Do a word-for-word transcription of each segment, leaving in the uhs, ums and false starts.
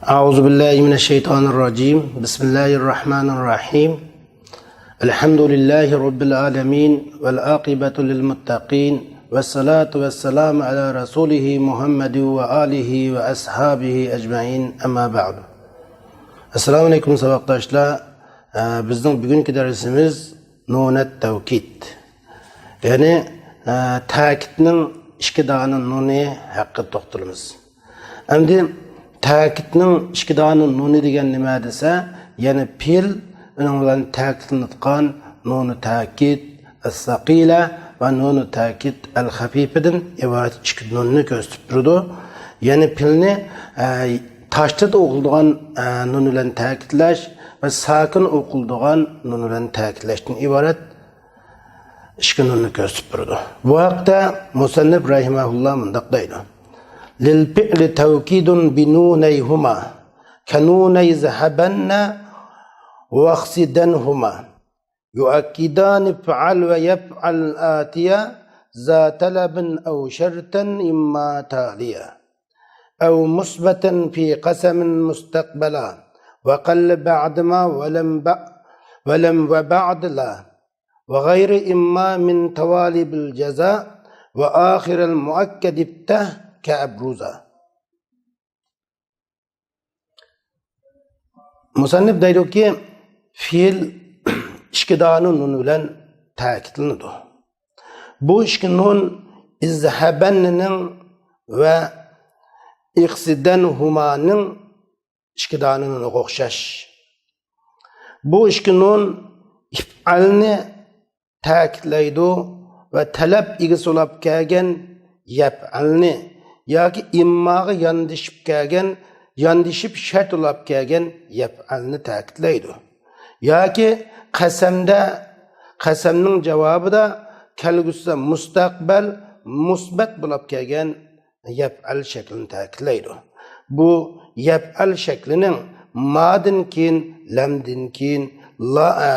أعوذ بالله من الشيطان الرجيم. بسم الله الرحمن الرحيم. الحمد لله رب العالمين، والعاقبة للمتقين، والصلاة والسلام على رسوله محمد وآله وأصحابه أجمعين. أما بعد. ئەسسالامۇ ئەلەيكۇم، ساۋاقداشلار. ئە، بىزنىڭ بۈگۈنكى دەرسىمىز نۇنەت تەۋكىد. يەنى، ئە، تەكىدنىڭ ئىككى دانە نۇنى ھەققىدە توختىلىمىز. ئەمدى تەكىدنىڭ ئىككى دانە نۇنى دېگەن نېمە دېسە، يەنى پېئىل، ئۇنىڭ بىلەن تەكىدلىنىدىغان نۇنى تەكىد ئەس-سەقىلە ۋە نۇنى تەكىد ئەل-خەپىپىدىن ئىبارەت ئىككى نۇننى كۆرسىتىپ تۇرىدۇ. يەنى پېئىلنى، ئە، تاشتىدا ئوقۇلىدىغان، ئە، نۇن بىلەن تەكىدلەش ۋە ساكىن ئوقۇلىدىغان نۇن بىلەن تەكىدلەشتىن ئىبارەت ئىككى نۇننى كۆرسىتىپ بېرىدۇ. بۇ ھەقتە مۇسەننىپ رەھىمەھۇللا مۇنداق دەيدۇ: للفعل توكيد بنونيهما كنوني اذهبن واقصدنهما، يؤكدان افعل ويفعل الآتية ذا طلب أو شرط إما تاليا، أو مثبتا في قسم مستقبلا، وقل بعدما ولم ب-، ولم وبعد لا، وغير إما من توالي بالجزاء، وآخر المؤكد افتح كأبرزا. مۇسەننىپ دەيدۇكى، پېئىل ئىككى دانە نۇن بىلەن تەكىدلىنىدۇ. بۇ ئىككى نۇن ئىزھەبەننىنىڭ ۋە ئىقسىدەنھۇمانىڭ ئىككى دانە نۇنىغا ئوخشاش. بۇ ئىككى نۇن ئىپئەلنى تەكىتلەيدۇ ۋە تەلەپ ئىگىسى بولاپ كەلگەن يەپئەلنى ياكى ئىمماغا ياندىشىپ كەلگەن، ياندىشىپ شەرت بولاپ كەلگەن يەپئەلنى تەكىتلەيدۇ. ياكى قەسەمدە، قەسەمنىڭ جاۋابىدا كەلگۈسىدە مۇستەقبەل مۇسبەت بولاپ كەلگەن يەپئەل شەكلىنى تەكىتلەيدۇ. بۇ يەپئەل شەكلىنىڭ مادىن كېيىن، لەمدىن كېيىن، لا، ئە،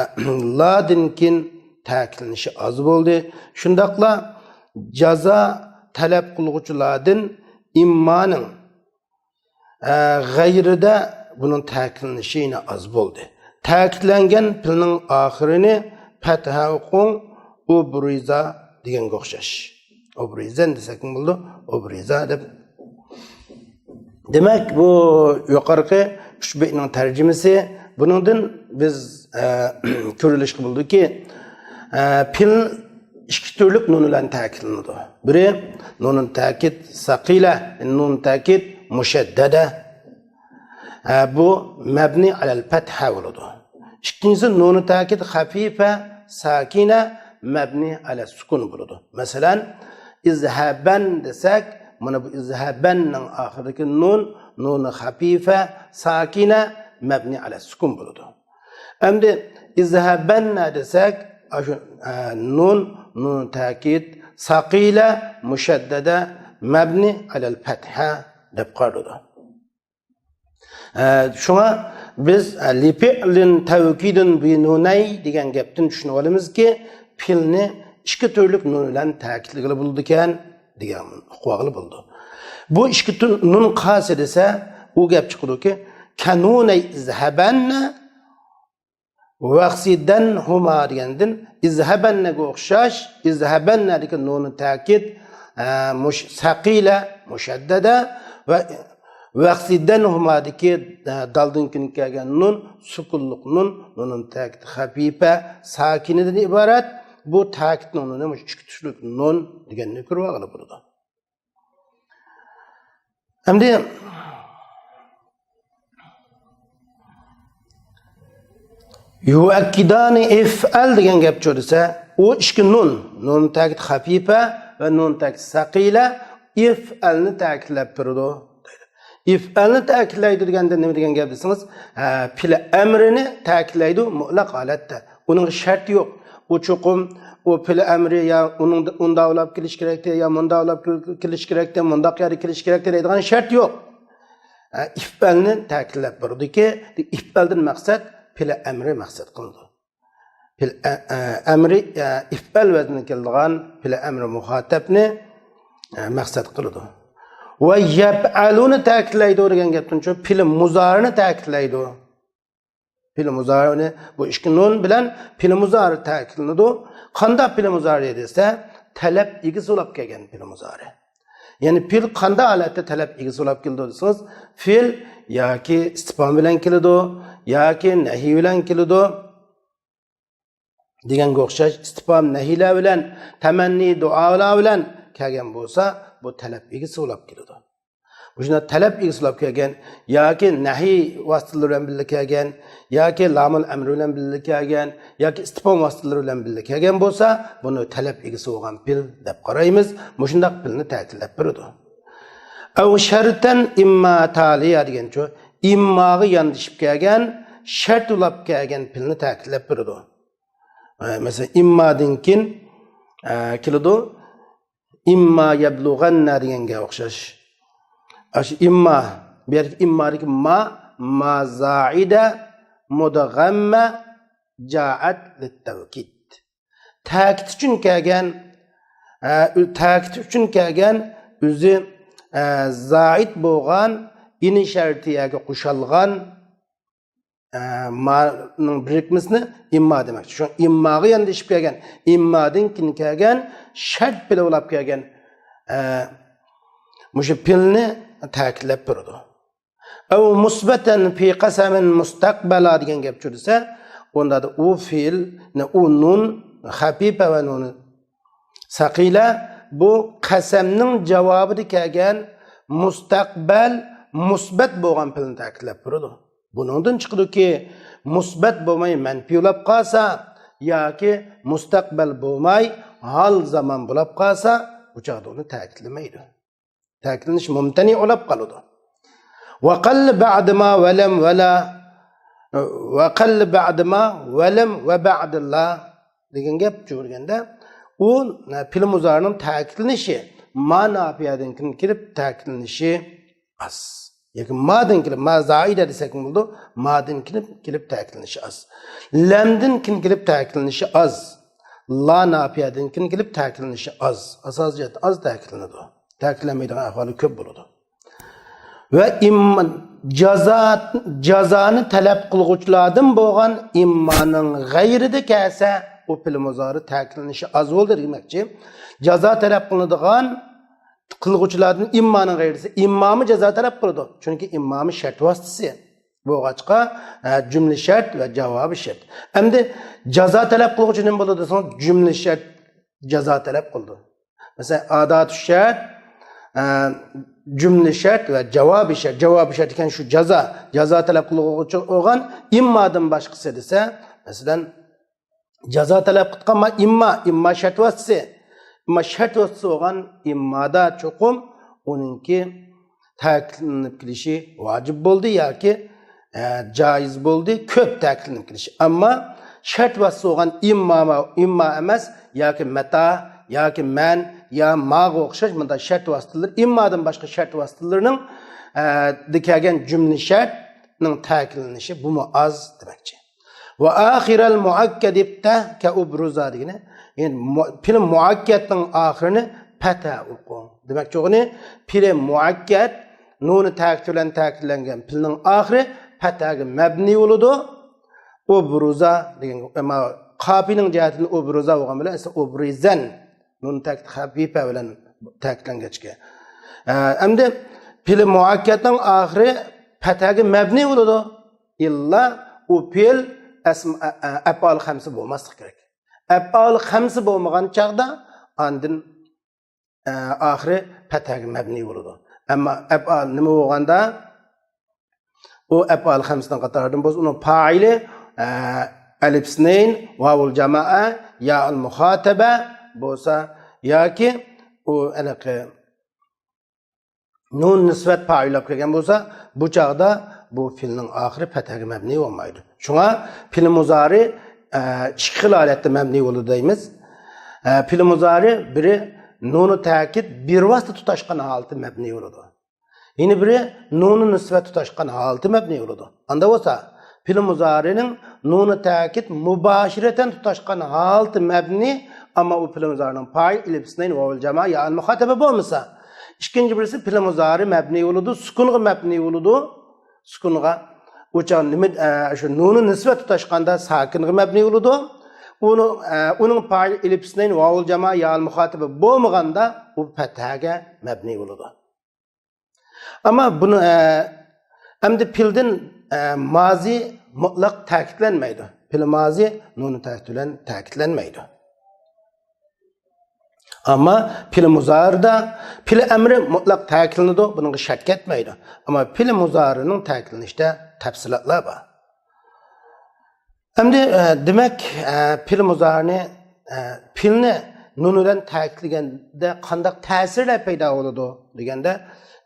لادىن كېيىن تەكىتلىنىشى ئاز بولدى. شۇنداقلا جازا تەلەپ قىلغۇچىلاردىن ئىممانىڭ، ئە، غەيرىدە بۇنىڭ تەكىتلىنىشى يەنە ئاز بولدى. تەكىتلەنگەن پېئىلنىڭ ئاخىرىنى پەتھە ئوقۇڭ، ئۇبرىزا دېگەنگە ئوخشاش. ئوبرىزەن دېسەكمۇ بولىدۇ، ئوبرىزا دەپ. دېمەك، بۇ يۇقىرىقى ئۈچ بەيتنىڭ تەرجىمىسى. بۇنىڭدىن بىز، ئە، كۆرۈۋېلىشقا بولىدۇكى، ئە، پېئىل ئىككى تۈرلۈك نۇن بىلەن تەكىتلىنىدۇ. بىرى نۇنۇن تەكىت سەقىلە، نۇن تەكىت مۇشەددەدە. ئە، بۇ مەبنى ئەلەل پەتھە بولىدۇ. ئىككىنچىسى نۇنۇ تەكىت خەفىفە ساكىنە مەبنى ئەلەس سۇكۇن بولىدۇ. مەسىلەن، ئىزھەبەن دېسەك، مانا بۇ ئىزھەبەننىڭ ئاخىرىدىكى نۇن، نۇنۇ خەفىفە ساكىنە مەبنى ئەلەس سۇكۇن بولىدۇ. ئەمدى ئىزھەبەننە دېسەك، ئاشۇ، ئە، نۇن، نۇن تەكىت ساقىلە مۇشەددەدە مەبنى ئەلەل پەتھە دەپ قارىلىدۇ. ئە، شۇڭا بىز، ئە، لىفىئلىن تەۋكىدۇن بىنۇنەي دېگەن گەپتىن چۈشىنىۋالىمىزكى، پېئىلنى ئىككى تۈرلۈك نۇن بىلەن تەكىتلىگىلى بولىدىكەن دېگەن ئۇقۇۋالغىلى بولىدۇ. بۇ ئىككى تۈر نۇن قايسى دېسە، ئۇ گەپ چىقىدۇكى، كەنۇنەي ئىزھەبەننە ۋەخسىدەنھۇما دېگەندىن، ئىزھەبەننەگە ئوخشاش، ئىزھەبەننەدىكى نۇنۇ تەكىد، ئە، مۇش-، سەقىلە، مۇشەددەدە ۋە ۋەخسىدەنھۇمادىكى، ئە، دالدىن كېيىن كەلگەن نۇن، سۈكۈنلۈق نۇن، نۇنۇن تەكىد خەپىپە، ساكىنىدىن ئىبارەت. بۇ تەكىدنىڭ نۇنى مۇشۇ ئىككى تۈرلۈك نۇن دېگەننى كۆرۈۋالغىلى بولىدۇ. ئەمدى يۇئەككىدانى ئىفئەل دېگەن گەپ چۈشىدۇ دېسە، ئۇ ئىككى نۇن، نۇن تەكىد خەپىپە ۋە نۇن تەكىد سەقىلە ئىفئەلنى تەكىتلەپ بېرىدۇ. ئىفئەلنى تەكىتلەيدۇ دېگەندە نېمە دېگەن گەپ دېسىڭىز، ھە، پېئىل ئەمرىنى تەكىتلەيدۇ مۇتلەق ھالەتتە. ئۇنىڭغا شەرت يوق. ئۇ چوقۇم ئۇ پېئىل ئەمرى يا ئۇنىڭدا، ئۇنداق بولاپ كېلىش كېرەكتى، يا مۇنداق بولاپ كېلىش كېرەكتى، مۇنداق يەردە كېلىش كېرەكتى دەيدىغان شەرت يوق. ئە، ئىفئەلنى تەكىتلەپ بېرىدۇكى، ئىفئەلدىن مەقسەت پېئىل ئەمرى مەقسەت قىلىنىدۇ. پېئىل ئە-، ئە-، ئەمرى، ئە، ئىفئەل ۋەزنىگە كېلىدىغان پېئىل ئەمرى مۇخاتەپنى، ئە، مەقسەت قىلىدۇ. ۋە يەپئەلۇنى تەكىتلەيدۇ دېگەن گەپتىن چۈشۈپ، پېئىل مۇزارىنى تەكىتلەيدۇ. پېئىل مۇزارىنى، بۇ ئىككى نۇن بىلەن پېئىل مۇزارى تەكىتلىنىدۇ. قانداق پېئىل مۇزارى دېسە، تەلەپ ئىگىسى بولاپ كەلگەن پېئىل مۇزارى. يەنى پېئىل قانداق ھالەتتە تەلەپ ئىگىسى بولاپ كېلىدۇ دېسىڭىز، پېئىل ياكى ئىستىپھام بىلەن كېلىدۇ، ياكى نەھىي بىلەن كېلىدۇ دېگەنگە ئوخشاش، ئىستىپھام نەھىيلەر بىلەن، تەمەننى دۇئالار بىلەن كەلگەن بولسا، بۇ تەلەپ ئىگىسى بولاپ كېلىدۇ. مۇشۇنداق تەلەپ ئىگىسى بولاپ كەلگەن ياكى نەھىي ۋاسىتىلىرى بىلەن بىللە كەلگەن ياكى لامۇل ئەمرى بىلەن بىللە كەلگەن ياكى ئىستىپھام ۋاسىتىلىرى بىلەن بىللە كەلگەن بولسا، بۇنى تەلەپ ئىگىسى بولغان پېئىل دەپ قارايمىز. مۇشۇنداق پېئىلنى تەكىتلەپ بېرىدۇ. ئەۋ شەرتەن ئىمما تالىيا دېگەنچۇ، ئىمماغا ياندىشىپ كەلگەن، شەرت بولاپ كەلگەن پېئىلنى تەكىتلەپ بېرىدۇ. ئە، مەسىلەن، ئىممادىن كېيىن، ئە، كېلىدۇ. ئىمما يەبلۇغەننە دېگەنگە ئوخشاش. ئاشۇ ئىمما، بۇ يەردىكى ئىممادىكى ما، ما زائىدە مۇدغەممە جائەت لىتتەۋكىد. تەكىت ئۈچۈن كەلگەن، ئە، ئۆ-، تەكىت ئۈچۈن كەلگەن ئۆزى، ئە، زائىد بولغان، ئىنى شەرتىيەگە قوشۇلغان، ئە، مانىڭ بىرىكمىسىنى ئىمما دېمەكچى. شۇ ئىمماغا ياندىشىپ كەلگەن، ئىممادىن كېيىن كەلگەن، شەرت پېئىل بولاپ كەلگەن، ئە، مۇشۇ پېئىلنى تەكىتلەپ بېرىدۇ. ئەۋ مۇسبەتەن فى قەسەمىن مۇستەقبەلا دېگەن گەپچۇ دېسە، ئۇندا ئۇ پېئىل، ئۇ نۇن خەپىپە ۋە نۇنى سەقىلە بۇ قەسەمنىڭ جاۋابىدا كەلگەن مۇستەقبەل مۇسبەت بولغان پېئىلنى تەكىتلەپ بېرىدۇ. بۇنىڭدىن چىقىدۇكى، مۇسبەت بولماي مەنپىي بولاپ قالسا ياكى مۇستەقبەل بولماي ھال زامان بولاپ قالسا، ئۇ چاغدا ئۇنى تەكىتلىمەيدۇ. تەكىتلىنىش مۇمتەنىئ بولاپ قالىدۇ. ۋەقەللە بەئدىما ۋەلەم ۋەلا، ۋەقەللە بەئدىما ۋەلەم ۋە بەئدىللا دېگەن گەپ چۈشۈرگەندە، ئۇ پېئىل مۇزارىنىڭ تەكىتلىنىشى، ما نافىيەدىن كېيىن كېلىپ تەكىتلىنىشى ئاز. ياكى مادىن كېلىپ، ما زائىدە دېسەكمۇ بولىدۇ، مادىن كېلىپ، كېلىپ تەكىتلىنىشى ئاز. لەمدىن كېيىن كېلىپ تەكىتلىنىشى ئاز. لا نافىيەدىن كېيىن كېلىپ تەكىتلىنىشى ئاز. ئاساسىي جەھەتتە ئاز تەكىتلىنىدۇ. تەكىتلەنمەيدىغان ئەھۋالى كۆپ بولىدۇ. ۋە ئىم-، جازا، جازانى تەلەپ قىلغۇچىلاردىن بولغان ئىممانىڭ غەيرىدە كەلسە، ئۇ پېئىل مۇزارى تەكىتلىنىشى ئاز بولدى دېمەكچى. جازا تەلەپ قىلىنىدىغان قىلغۇچىلاردىن ئىممانىڭ غەيرىسى، ئىممامۇ جازا تەلەپ قىلىدۇ. چۈنكى ئىممامۇ شەرت ۋاسىتىسى بولغاچقا، ئە، جۈملە شەرت ۋە جاۋابى شەرت. ئەمدى جازا تەلەپ قىلغۇچى نېمە بولىدۇ دېسىڭىز، جۈملە شەرت جازا تەلەپ قىلىدۇ. مەسىلەن، ئاداتۇ شەرت، ئە، جۈملە شەرت ۋە جاۋابى شەرت. جاۋابى شەرت ئىكەن شۇ جازا. جازا تەلەپ قىلغۇچى بولغان ئىممادىن باشقىسى دېسە، مەسىلەن، جازا تەلەپ قىلىدىغان ما ئىمما، ئىمما شەرت ۋاسىتىسى. ئەمما شەرت ۋاسىتىسى بولغان ئىممادا چوقۇم ئۇنىڭكى تەكىتلىنىپ كېلىشى ۋاجىپ بولدى ياكى، ئە، جائىز بولدى، كۆپ تەكىتلىنىپ كېلىشى. ئەمما شەرت ۋاسىتىسى بولغان ئىمما، ئىمما ئەمەس ياكى مەتا ياكى مەن يا ماغا ئوخشاش مۇنداق شەرت ۋاسىتىلىرى، ئىممادىن باشقا شەرت ۋاسىتىلىرىنىڭ، ئە، دە كەلگەن جۈملە شەرتنىڭ تەكىتلىنىشى بۇمۇ ئاز دېمەكچى. ۋە ئاخىرەل مۇئەككەدىبتە كە ئۇبرۇزا دېگىنى، يەنى مۇ-، پېئىل مۇئەككەدنىڭ ئاخىرىنى پەتھە ئوقۇڭ. دېمەكچى بولغىنى، پېئىل مۇئەككەد نۇنى تەكىت بىلەن تەكىتلەنگەن پېئىلنىڭ ئاخىرى پەتھەگە مەبنىي بولىدۇ. ئۇبرۇزا دېگەن، ئەمما قاپىيىنىڭ جەھەتتىن ئۇبرۇزا بولغان بىلەن ئەسلى ئۇبرىزەن. نۇن تەكىت خەپىپە بىلەن تەكىتلەنگەچكە. ئە، ئەمدى پېئىل مۇئەككەدنىڭ ئاخىرى پەتھەگە مەبنىي بولىدۇ. ئىللا ئۇ پېئىل ئەسم-، ئە، ئە، ئەپئال خەمسە بولماسلىقى كېرەك. ئەپئال خەمسە بولمىغان چاغدا ئاندىن، ئە، ئاخىرى پەتھەگە مەبنىي بولىدۇ. ئەمما ئەپئال نېمە بولغاندا، ئۇ ئەپئال خەمسىنىڭ قاتارىدىن بولسا، ئۇنىڭ پائىلى، ئە، ئەلىپ ئىسنەين، ۋاۋۇل جامائە، يائۇل مۇخاتەبە بولسا ياكى ئۇ ھېلىقى نۇن نىسۋەت پائىل بولۇپ كەلگەن بولسا، بۇ چاغدا بۇ پېئىلنىڭ ئاخىرى پەتھەگە مەبنىي بولمايدۇ. شۇڭا پېئىل مۇزارى، ئە، ئىككى خىل ھالەتتە مەبنىي بولىدۇ دەيمىز. ئە، پېئىل مۇزارى بىرى نۇنى تەكىد بىۋاسىتە تۇتاشقان ھالىتى مەبنىي بولىدۇ. يەنە بىرى نۇنى نىسۋەت تۇتاشقان ھالىتى مەبنىي بولىدۇ. ئاندا بولسا، پېئىل مۇزارىنىڭ نۇنى تەكىد مۇباشىرەتەن تۇتاشقان ھالىتى مەبنىي، ئەمما ئۇ پېئىل مۇزارىنىڭ پائىل، ئەلىپ ئىسنەين، ۋاۋۇل جامائە، يائۇل مۇخاتەبە بولمىسا، ئىككىنچى بىرسى پېئىل مۇزارى مەبنىي بولىدۇ، سۈكۈنغا مەبنىي بولىدۇ. سۈكۈنغا، ئۇ چاغ نېمە، ئە، شۇ نۇنى نىسۋەت تۇتاشقاندا ساكىنغا مەبنىي بولىدۇ. ئۇنى، ئە، ئۇنىڭ پائىل ئېلىپ ئىسنەين ۋاۋۇل جامائە يائۇل مۇخاتىبى بولمىغاندا ئۇ پەتھەگە مەبنىي بولىدۇ. ئەمما بۇنى، ئە، ئەمدى پېئىلدىن، ئە، مازى مۇتلەق تەكىتلەنمەيدۇ. پېئىل مازى نۇنى تەكىت بىلەن تەكىتلەنمەيدۇ. ئەمما پېئىل مۇزارىدا پېئىل ئەمرى مۇتلەق تەكىتلىنىدۇ، بۇنىڭغا شەك كەتمەيدۇ. ئەمما پېئىل مۇزارىنىڭ تەكىتلىنىشىدە تەپسىلاتلار بار. ئەمدى، ئە، دېمەك، ئە، پېئىل مۇزارىنى، ئە، پېئىلنى نۇن بىلەن تەكىتلىگەندە قانداق تەسىرلەر پەيدا بولىدۇ دېگەندە،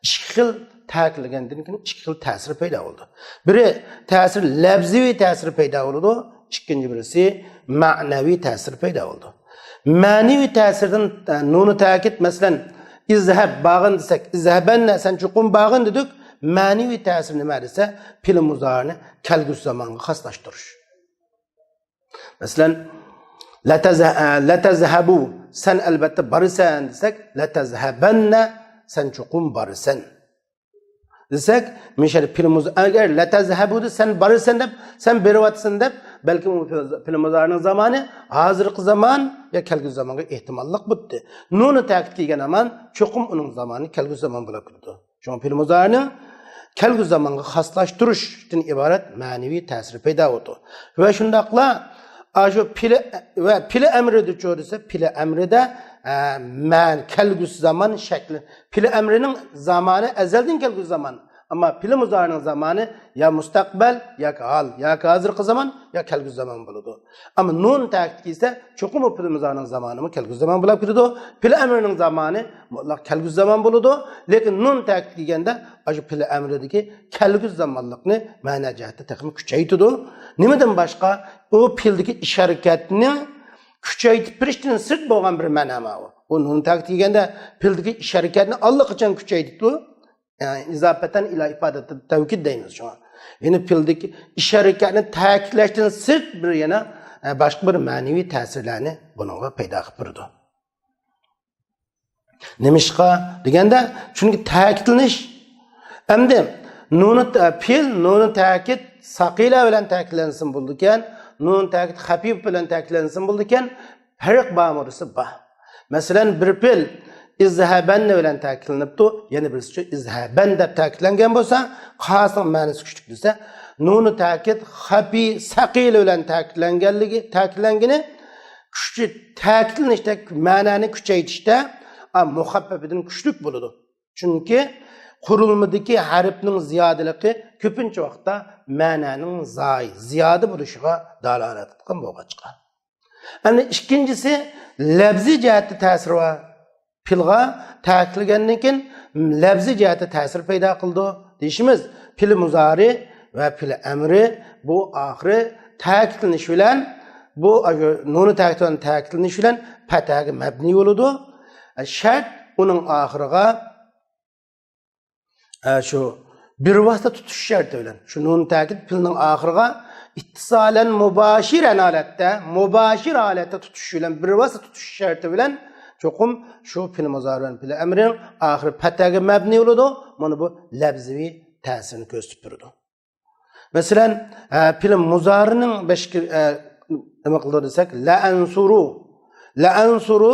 ئىككى خىل تەكىتلىگەندىن كېيىن ئىككى خىل تەسىر پەيدا بولىدۇ. بىرى تەسىر، لەپزىۋى تەسىر پەيدا بولىدۇ، ئىككىنچى بىرسى مەنىۋى تەسىر پەيدا بولىدۇ. مەنىۋى تەسىردىن، ئە، نۇنى تەكىت، مەسىلەن، ئىزھەب، بارغىن دېسەك، ئىزھەبەننە، سەن چوقۇم بارغىن دېدۇق. مەنىۋى تەسىر نېمە دېسە، پېئىل مۇزارىنى كەلگۈسى زامانغا خاسلاشتۇرۇش. مەسىلەن، لەتەزھە-، ئە، لەتەزھەبۇ، سەن ئەلبەتتە بارىسەن دېسەك، لەتەزھەبەننە، سەن چوقۇم بارىسەن دېسەك، مىشەل پېئىل مۇز-، ئەگەر لەتەزھەبۇ دېسە، سەن بارىسەن دەپ، سەن بېرىۋاتىسەن دەپ، بەلكىم ئۇ پېئىل مۇزارىنىڭ زامانى ھازىرقى زامان يا كەلگۈسى زامانغا ئېھتىماللىق بۇتتى. نۇنى تەكىت كىيگەن ھامان چوقۇم ئۇنىڭ زامانى كەلگۈسى زامان بولۇپ كېتىدۇ. شۇڭا پېئىل مۇزارىنىڭ كەلگۈسى زامانغا خاسلاشتۇرۇشتىن ئىبارەت مەنىۋى تەسىرى پەيدا بولىدۇ. ۋە شۇنداقلا ئاشۇ پېئىل ۋە پېئىل ئەمرىدىچۇ دېسە، پېئىل ئەمرىدە، ئە، مەن-، كەلگۈسى زامان شەكلى. پېئىل ئەمرىنىڭ زامانى ئەزەلدىن كەلگۈسى زامان. ئەمما پېئىل مۇزارىنىڭ زامانى يا مۇستەقبەل، ياكى ھال، ياكى ھازىرقى زامان، يا كەلگۈسى زامان بولىدۇ. ئەمما نۇن تەكىت كىيسە، چوقۇم ئۇ پېئىل مۇزارىنىڭ زامانىمۇ كەلگۈسى زامان بولاپ كېتىدۇ. پېئىل ئەمرىنىڭ زامانى مۇتلەق كەلگۈسى زامان بولىدۇ. لېكىن نۇن تەكىت كىيگەندە، ئاشۇ پېئىل ئەمرىدىكى كەلگۈسى زامانلىقنى مەنە جەھەتتە تېخىمۇ كۈچەيتىدۇ. نېمىدىن باشقا؟ ئۇ پېئىلدىكى ئىش ھەرىكەتنى كۈچەيتىپ بېرىشتىن سىرت بولغان بىر مەنە بار ئۇ. ئۇ نۇن تەكىت كىيگەندە پېئىلدىكى ئىش ھەرىكەتنى ئاللىقاچان كۈچەيتىدۇ. يەنى ئىزاپەتەن ئىلا ئىپادەت تەۋكىد دەيمىز شۇڭا. يەنى پېئىلدىكى ئىش ھەرىكەتنى تەكىتلەشتىن سىرت بىر يەنە، ئە، باشقا بىر مەنىۋى تەسىرلەرنى بۇنىڭغا پەيدا قىلىپ بېرىدۇ. نېمىشقا دېگەندە، چۈنكى تەكىتلىنىش، ئەمدى نۇنى، پېئىل نۇنى تەكىت ساقىلە بىلەن تەكىتلەنسىمۇ بولىدىكەن، نۇنى تەكىت خەپىپ بىلەن تەكىتلەنسىمۇ بولىدىكەن، پەرق بارمۇ دېسە بار. مەسىلەن، بىر پېئىل ئىزھەبەننە بىلەن تەكىتلىنىپتۇ، يەنە بىرسىچۇ ئىزھەبەن دەپ تەكىتلەنگەن بولسا، قايسىنىڭ مەنىسى كۈچلۈك دېسە، نۇنى تەكىت خەپى سەقىلە بىلەن تەكىتلەنگەنلىكى، تەكىتلەنگىنى كۈچى تەكىتلىنىشتە، مەنانى كۈچەيتىشتە، ئا، مۇخەپپەپىدىن كۈچلۈك بولىدۇ. چۈنكى قۇرۇلمىدىكى ھەرپنىڭ زىيادىلىقى كۆپىنچە ۋاقىتتا مەنانىڭ زاي-، زىيادە بولۇشىغا دالالەت قىلغان بولغاچقا. ئەمدى ئىككىنچىسى، لەپزىي جەھەتتە تەسىرى بار. پېئىلغا تەكىتلىگەندىن كېيىن لەپزىي جەھەتتە تەسىر پەيدا قىلىدۇ دېيىشىمىز، پېئىل مۇزارى ۋە پېئىل ئەمرى بۇ ئاخىرى تەكىتلىنىش بىلەن، بۇ نۇنى تەكىت بىلەن تەكىتلىنىش بىلەن پەتھەگە مەبنىي بولىدۇ. شەرت ئۇنىڭ ئاخىرىغا، ئە، شۇ بىر ۋاسىتە تۇتۇش شەرتى بىلەن، شۇ نۇن تەكىت پېئىلنىڭ ئاخىرىغا ئىتتىسالەن مۇباشىرەن ھالەتتە، مۇباشىر ھالەتتە تۇتۇش بىلەن، بىر ۋاسىتە تۇتۇش شەرتى بىلەن چوقۇم شۇ پېئىل مۇزارى بىلەن پېئىل ئەمرىنىڭ ئاخىرى پەتھەگە مەبنىي بولىدۇ. مانا بۇ لەپزىۋى تەسىرنى كۆرسىتىپ بېرىدۇ. مەسىلەن، ئە، پېئىل مۇزارىنىڭ بەشكە، ئە، نېمە قىلىدۇ دېسەك، لەئەنسۇرۇ، لەئەنسۇرۇ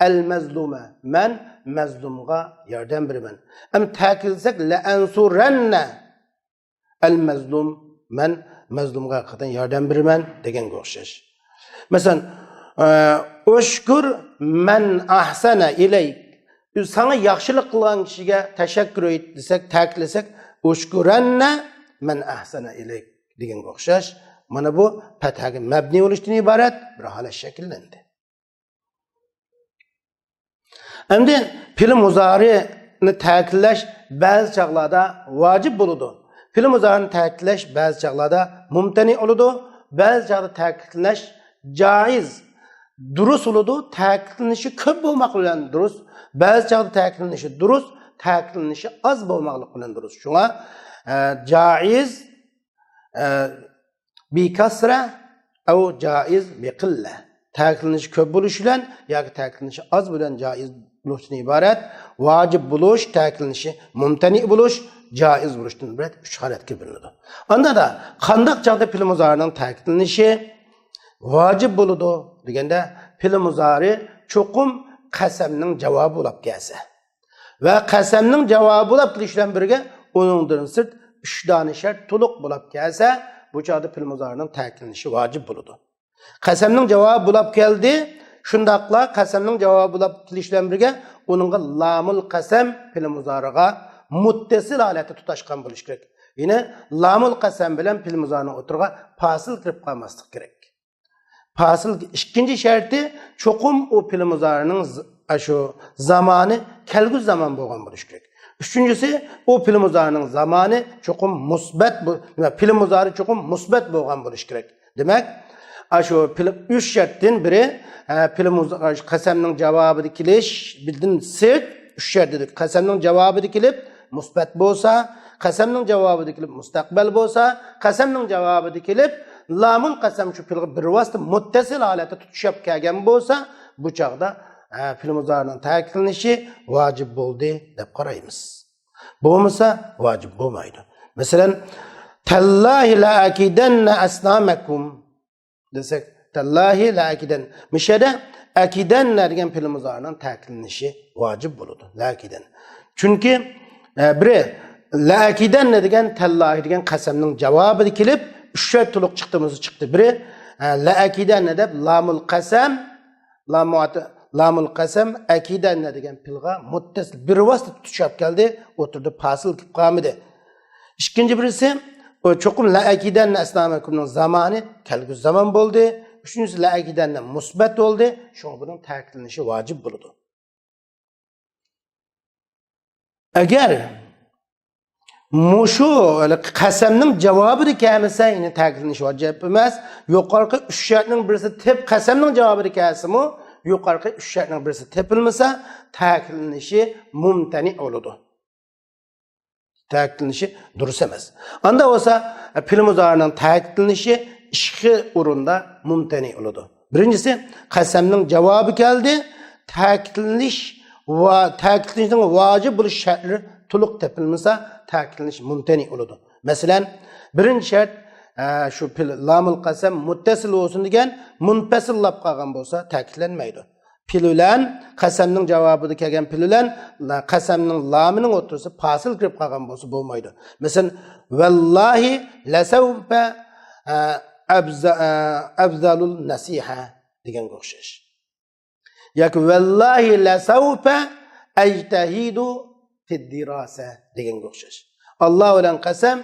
ئەل مەزلۇمە، مەن مەزلۇمغا ياردەم بېرىمەن. ئەمما تەكىتلىسەك، لەئەنسۇرەننە ئەل مەزلۇم، مەن مەزلۇمغا ھەقىقەتەن ياردەم بېرىمەن دېگەنگە ئوخشاش. مەسىلەن، ئە، ئۇشكۇر مەن ئەھسەنە ئىلەيك، ساڭا ياخشىلىق قىلغان كىشىگە تەشەككۈر ئېيت دېسەك، تەكىتلىسەك، ئۇشكۇرەننە مەن ئەھسەنە ئىلەيك دېگەنگە ئوخشاش. مانا بۇ پەتھەگە مەبنىي بولۇشتىن ئىبارەت بىر ھالەت شەكىللەندى. ئەمدى پېئىل مۇزارىنى تەكىتلەش بەزى چاغلاردا ۋاجىپ بولىدۇ. پېئىل مۇزارىنى تەكىتلەش بەزى چاغلاردا مۇمتەنىئ بولىدۇ. بەزى چاغدا تەكىتلەش جائىز، دۇرۇس بولىدۇ. تەكىتلىنىشى كۆپ بولماق بىلەن دۇرۇس. بەزى چاغدا تەكىتلىنىشى دۇرۇس، تەكىتلىنىشى ئاز بولماقلىق بىلەن دۇرۇس. شۇڭا، ئە، جائىز، ئە، بىكەسرە ئەۋ جائىز بىقىللە. تەكىتلىنىشى كۆپ بولۇش بىلەن ياكى تەكىتلىنىشى ئاز بىلەن جائىز بولۇشتىن ئىبارەت ۋاجىپ بولۇش، تەكىتلىنىشى مۇمتەنىئ بولۇش، جائىز بولۇشتىن ئىبارەت ئۈچ ھالەتكە بۆلۈنىدۇ. ئاندا قانداق چاغدا پېئىل مۇزارىنىڭ تەكىتلىنىشى ۋاجىپ بولىدۇ دېگەندە، پېئىل مۇزارى چوقۇم قەسەمنىڭ جاۋابى بولاپ كەلسە ۋە قەسەمنىڭ جاۋابى بولاپ كېلىش بىلەن بىرگە ئۇنىڭدىن سىرت ئۈچ دانە شەرت تولۇق بولاپ كەلسە، بۇ چاغدا پېئىل مۇزارىنىڭ تەكىتلىنىشى ۋاجىپ بولىدۇ. قەسەمنىڭ جاۋابى بولاپ كەلدى. شۇنداقلا قەسەمنىڭ جاۋابى بولاپ كېلىش بىلەن بىرگە ئۇنىڭغا لامۇل قەسەم پېئىل مۇزارىغا مۇتتەسىل ھالەتتە تۇتاشقان بولۇش كېرەك. يەنى لامۇل قەسەم بىلەن پېئىل مۇزارىنىڭ ئوتتۇرىغا پاسىل كىرىپ قالماسلىق كېرەك. پاسىل ئىككىنچى شەرتى، چوقۇم ئۇ پېئىل مۇزارىنىڭ ز-، ئاشۇ زامانى كەلگۈسى زامان بولغان بولۇشى كېرەك. ئۈچىنچىسى، ئۇ پېئىل مۇزارىنىڭ زامانى چوقۇم مۇسبەت بو-، نېمە، پېئىل مۇزارى چوقۇم مۇسبەت بولغان بولۇشى كېرەك. دېمەك، ئاشۇ پېئىل، ئۈچ شەرتتىن بىرى، ئە، پېئىل مۇز-، ئاشۇ قەسەمنىڭ جاۋابىدا كېلىش، بىردىن سىرت، ئۈچ شەرت دېدۇق. قەسەمنىڭ جاۋابىدا كېلىپ مۇسبەت بولسا، قەسەمنىڭ جاۋابىدا كېلىپ مۇستەقبەل بولسا، قەسەمنىڭ جاۋابىدا كېلىپ لامۇل قەسەم شۇ پېئىلغا بىۋاسىتە مۇتتەسىل ھالەتتە تۇتىشىپ كەلگەن بولسا، بۇ چاغدا، ئە، پېئىل مۇزارىنىڭ تەكىتلىنىشى ۋاجىپ بولدى دەپ قارايمىز. بولمىسا، ۋاجىپ بولمايدۇ. مەسىلەن، تاللاھى لەئەكىدەننە ئەسنامەكۇم دېسەك، تاللاھى لەئەكىدەن. مۇشۇ يەردە ئەكىدەننە دېگەن پېئىل مۇزارىنىڭ تەكىتلىنىشى ۋاجىپ بولىدۇ. لەئەكىدەن. چۈنكى، ئە، بىرى، لەئەكىدەننە دېگەن تاللاھى دېگەن قەسەمنىڭ جاۋابىدا كېلىپ، ئۈچ شەرت تولۇق چىقتى، بولمىسا چىقتى. بىرى، ئە، لەئەكىدەننە دەپ لامۇل قەسەم، لامۇ-، لامۇل قەسەم ئەكىدەننە دېگەن پېئىلغا مۇتتەسىل بىۋاسىتە تۇتىشىپ كەلدى، ئوتتۇرىدا پاسىل كېلىپ قالمىدى. ئىككىنچى بىرسى، ئۇ چوقۇم لەئەكىدەننە ئەسنامەكۇمنىڭ زامانى كەلگۈسى زامان بولدى. ئۈچىنچىسى، لەئەكىدەننە مۇسبەت بولدى. شۇڭا بۇنىڭ تەكىتلىنىشى ۋاجىپ بولىدۇ. ئەگەر مۇشۇ قەسەمنىڭ جاۋابىدا كەلمىسە، يەنى تەكىتلىنىش ۋاجىپ ئەمەس. يۇقىرىقى ئۈچ شەرتنىڭ بىرسى تېپ-، قەسەمنىڭ جاۋابىدا كەلسىمۇ، يۇقىرىقى ئۈچ شەرتنىڭ بىرسى تېپىلمىسا، تەكىتلىنىشى مۇمتەنىئ بولىدۇ. تەكىتلىنىشى دۇرۇس ئەمەس. ئاندا بولسا، پېئىل مۇزارىنىڭ تەكىتلىنىشى ئىككى ئورۇندا مۇمتەنىئ بولىدۇ. بىرىنچىسى، قەسەمنىڭ جاۋابى كەلدى، تەكىتلىنىش ۋە تەكىتلىنىشنىڭ ۋاجىپ بولۇش شەرتلىرى تولۇق تېپىلمىسا، تەكىتلىنىش مۇمتەنىئ بولىدۇ. مەسىلەن، بىرىنچى شەرت، ئە، شۇ پېئىل لامۇل قەسەم مۇتتەسىل بولسۇن دېگەن، مۇنپەسىل بولۇپ قالغان بولسا، تەكىتلەنمەيدۇ. پېئىل بىلەن قەسەمنىڭ جاۋابىدا كەلگەن پېئىل بىلەن لا-، قەسەمنىڭ لامىنىڭ ئوتتۇرىسى پاسىل كىرىپ قالغان بولسا بولمايدۇ. مەسىلەن، ۋەللاھى لەسەۋپە، ئە، ئەبزە-، ئە، ئەبزەلۇل نەسىھە دېگەنگە ئوخشاش. ياكى ۋەللاھى لەسەۋپە ئەجتەھىدۇ فىددىراسە دېگەنگە ئوخشاش. ئاللا بىلەن قەسەم،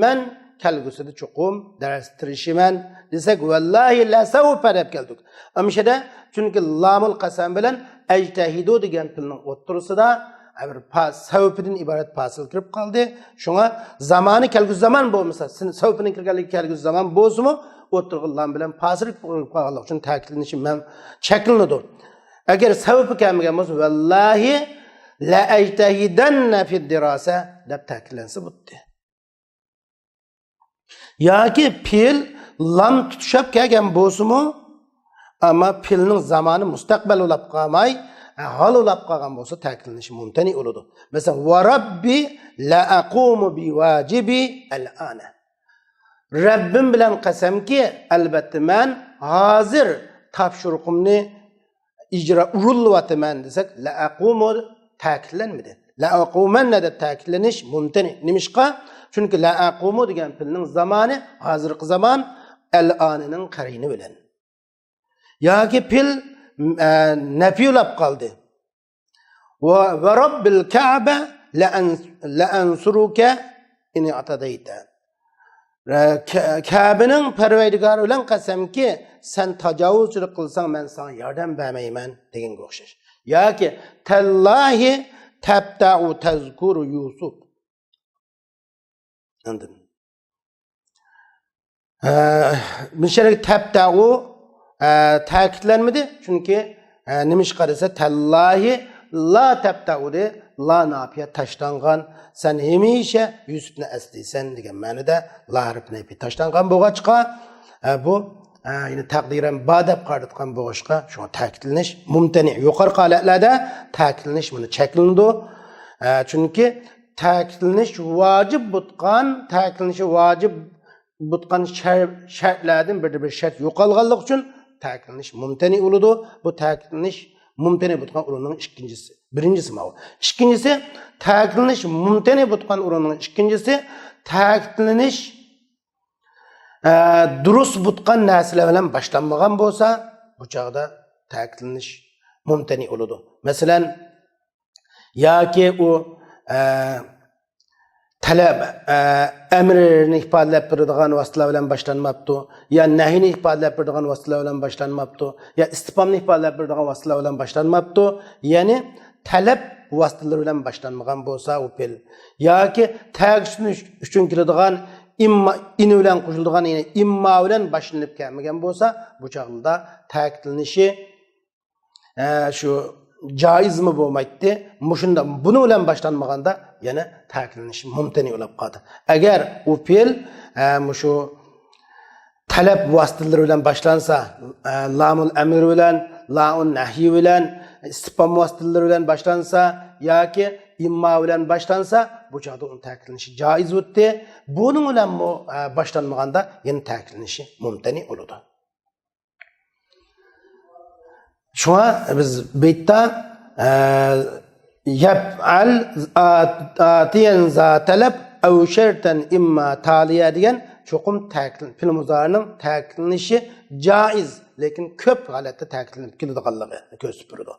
مەن كەلگۈسىدە چوقۇم دەرس تىرىشىمەن دېسەك، ۋەللاھى لەسەۋپە دەپ كەلدۇق. ئەمىشەدە، چۈنكى لامۇل قەسەم بىلەن ئەجتەھىدۇ دېگەن پېئىلنىڭ ئوتتۇرىسىدا بىر پا-، سەۋپىدىن ئىبارەت پاسىل كىرىپ قالدى. شۇڭا زامانى كەلگۈسى زامان بولمىسا، سىن-، سەۋپىنىڭ كىرگەنلىكى كەلگۈسى زامان بولسىمۇ، ئوتتۇرىغا لام بىلەن پاسىل كىرىپ قالغانلىقى ئۈچۈن تەكىتلىنىشى مەن-، چەكلىنىدۇ. ئەگەر سەۋپى كەلمىگەن بولسا، ۋەللاھى لەئەجتەھىدەننە فىددىراسە دەپ تەكىتلەنسە بولدى. ياكى پېئىل لام تۇتىشىپ كەلگەن بولسىمۇ، ئەمما پېئىلنىڭ زامانى مۇستەقبەل بولاپ قالماي، ھال بولاپ قالغان بولسا، تەكىتلىنىشى مۇمتەنىئ بولىدۇ. مەسىلەن، ۋە رەببى لەئەقۇمۇ بىۋاجىبى ئەلئانە. رەببىم بىلەن قەسەمكى، ئەلۋەتتە مەن ھازىر تاپشۇرۇقۇمنى ئىجرا، ئورۇنلىۋاتىمەن دېسەك، لەئەقۇمۇ تەكىتلەنمىدى. لەئەقۇمەننە دەپ تەكىتلىنىش مۇمتەنىئ. نېمىشقا؟ چۈنكى لەئەقۇمۇ دېگەن پېئىلنىڭ زامانى، ھازىرقى زامان، ئەلئانىنىڭ قەرىنى بىلەن. ياكى پېئىل، ئە، نەپىي بولاپ قالدى. ۋە، ۋە رەببىل كەبە لەئەن-، لەئەنسۇرۇكە ئىن ئەتەدەيتە. ۋە كە-، كەبىنىڭ پەرۋەردىگارى بىلەن قەسەمكى، سەن تاجاۋۇزچىلىق قىلساڭ، مەن ساڭا ياردەم بەرمەيمەن دېگەنگە ئوخشاش. ياكى تەللاھى تەبتەئۇ تەزكۇرۇ يۇسۇپ. ئاندىن، ئە، مۇشۇ يەردە تەبتەئۇ، ئە، تەكىتلەنمىدى. چۈنكى، ئە، نېمىشقا دېسە، تەللاھى لا تەبتەئۇ دە، لا ناپىيە تاشلانغان. سەن ھەمىشە يۈسۈپنى ئەسلەيسەن دېگەن مەنىدە لا ھەرپى نەپى تاشلانغان بولغاچقا، ئە، بۇ، ئە، يەنى تەقدىرەن بار دەپ قارىتىدىغان بولغاچقا، شۇڭا تەكىتلىنىش مۇمتەنى. يۇقىرىقى ھالەتلەردە تەكىتلىنىش مۇنۇ چەكلىنىدۇ. ئە، چۈنكى تەكىتلىنىش ۋاجىپ بولغان، تەكىتلىنىشى ۋاجىپ بولغان شەر-، شەرتلەردىن بىردە بىر شەرت يوقالغانلىقى ئۈچۈن تەكىتلىنىش مۇمتەنى بولىدۇ. بۇ تەكىتلىنىش مۇمتەنى بولغان ئورۇننىڭ ئىككىنچىسى. بىرىنچىسى ماۋۇ. ئىككىنچىسى، تەكىتلىنىش مۇمتەنى بولغان ئورۇننىڭ ئىككىنچىسى، تەكىتلىنىش، ئە، دۇرۇس بولغان نەرسىلەر بىلەن باشلانمىغان بولسا، بۇ چاغدا تەكىتلىنىش مۇمتەنى بولىدۇ. مەسىلەن، ياكى ئۇ، ئە، تەلەپ، ئە، ئەمرنى ئىپادىلەپ بېرىدىغان ۋاسىتىلەر بىلەن باشلانماپتۇ، يا نەھينى ئىپادىلەپ بېرىدىغان ۋاسىتىلەر بىلەن باشلانماپتۇ، يا ئىستىپھامنى ئىپادىلەپ بېرىدىغان ۋاسىتىلەر بىلەن باشلانماپتۇ، يەنى تەلەپ ۋاسىتىلىرى بىلەن باشلانمىغان بولسا ئۇ پېئىل، ياكى تەكىتلىنىش ئۈچۈن كېلىدىغان ئىمما، ئىن بىلەن قوشۇلىدىغان، يەنى ئىمما بىلەن باشلىنىپ كەلمىگەن بولسا، بۇ چاغدا تەكىتلىنىشى ئە، شۇ جائىزمۇ بولمايتتى. مۇشۇنداق، بۇنىڭ بىلەن باشلانمىغاندا يەنە تەكىتلىنىشى مۇمتەنى بولۇپ قالدى. ئەگەر ئۇ پېئىل، ئە، مۇشۇ تەلەپ ۋاسىتىلىرى بىلەن باشلانسا، ئە، لامۇل ئەمر بىلەن، لامۇل نەھي بىلەن، ئىستىپھام ۋاسىتىلىرى بىلەن باشلانسا ياكى ئىمما بىلەن باشلانسا، بۇ چاغدا ئۇنىڭ تەكىتلىنىشى جائىز بولاتتى. بۇنىڭ بىلەنمۇ، ئە، باشلانمىغاندا يەنە تەكىتلىنىشى مۇمتەنى بولىدۇ. شۇڭا بىز بىتتا، ئە، يەپئەل ئا-، ئاتىيەن زا تەلەپ ئەۋ شەرتەن ئىمما تالىيە دېگەن چوقۇم تەكىتلىنىپ، پېئىل مۇزارىنىڭ تەكىتلىنىشى جائىز، لېكىن كۆپ ھالەتتە تەكىتلىنىپ كېلىدىغانلىقىنى كۆرسىتىپ بېرىدۇ.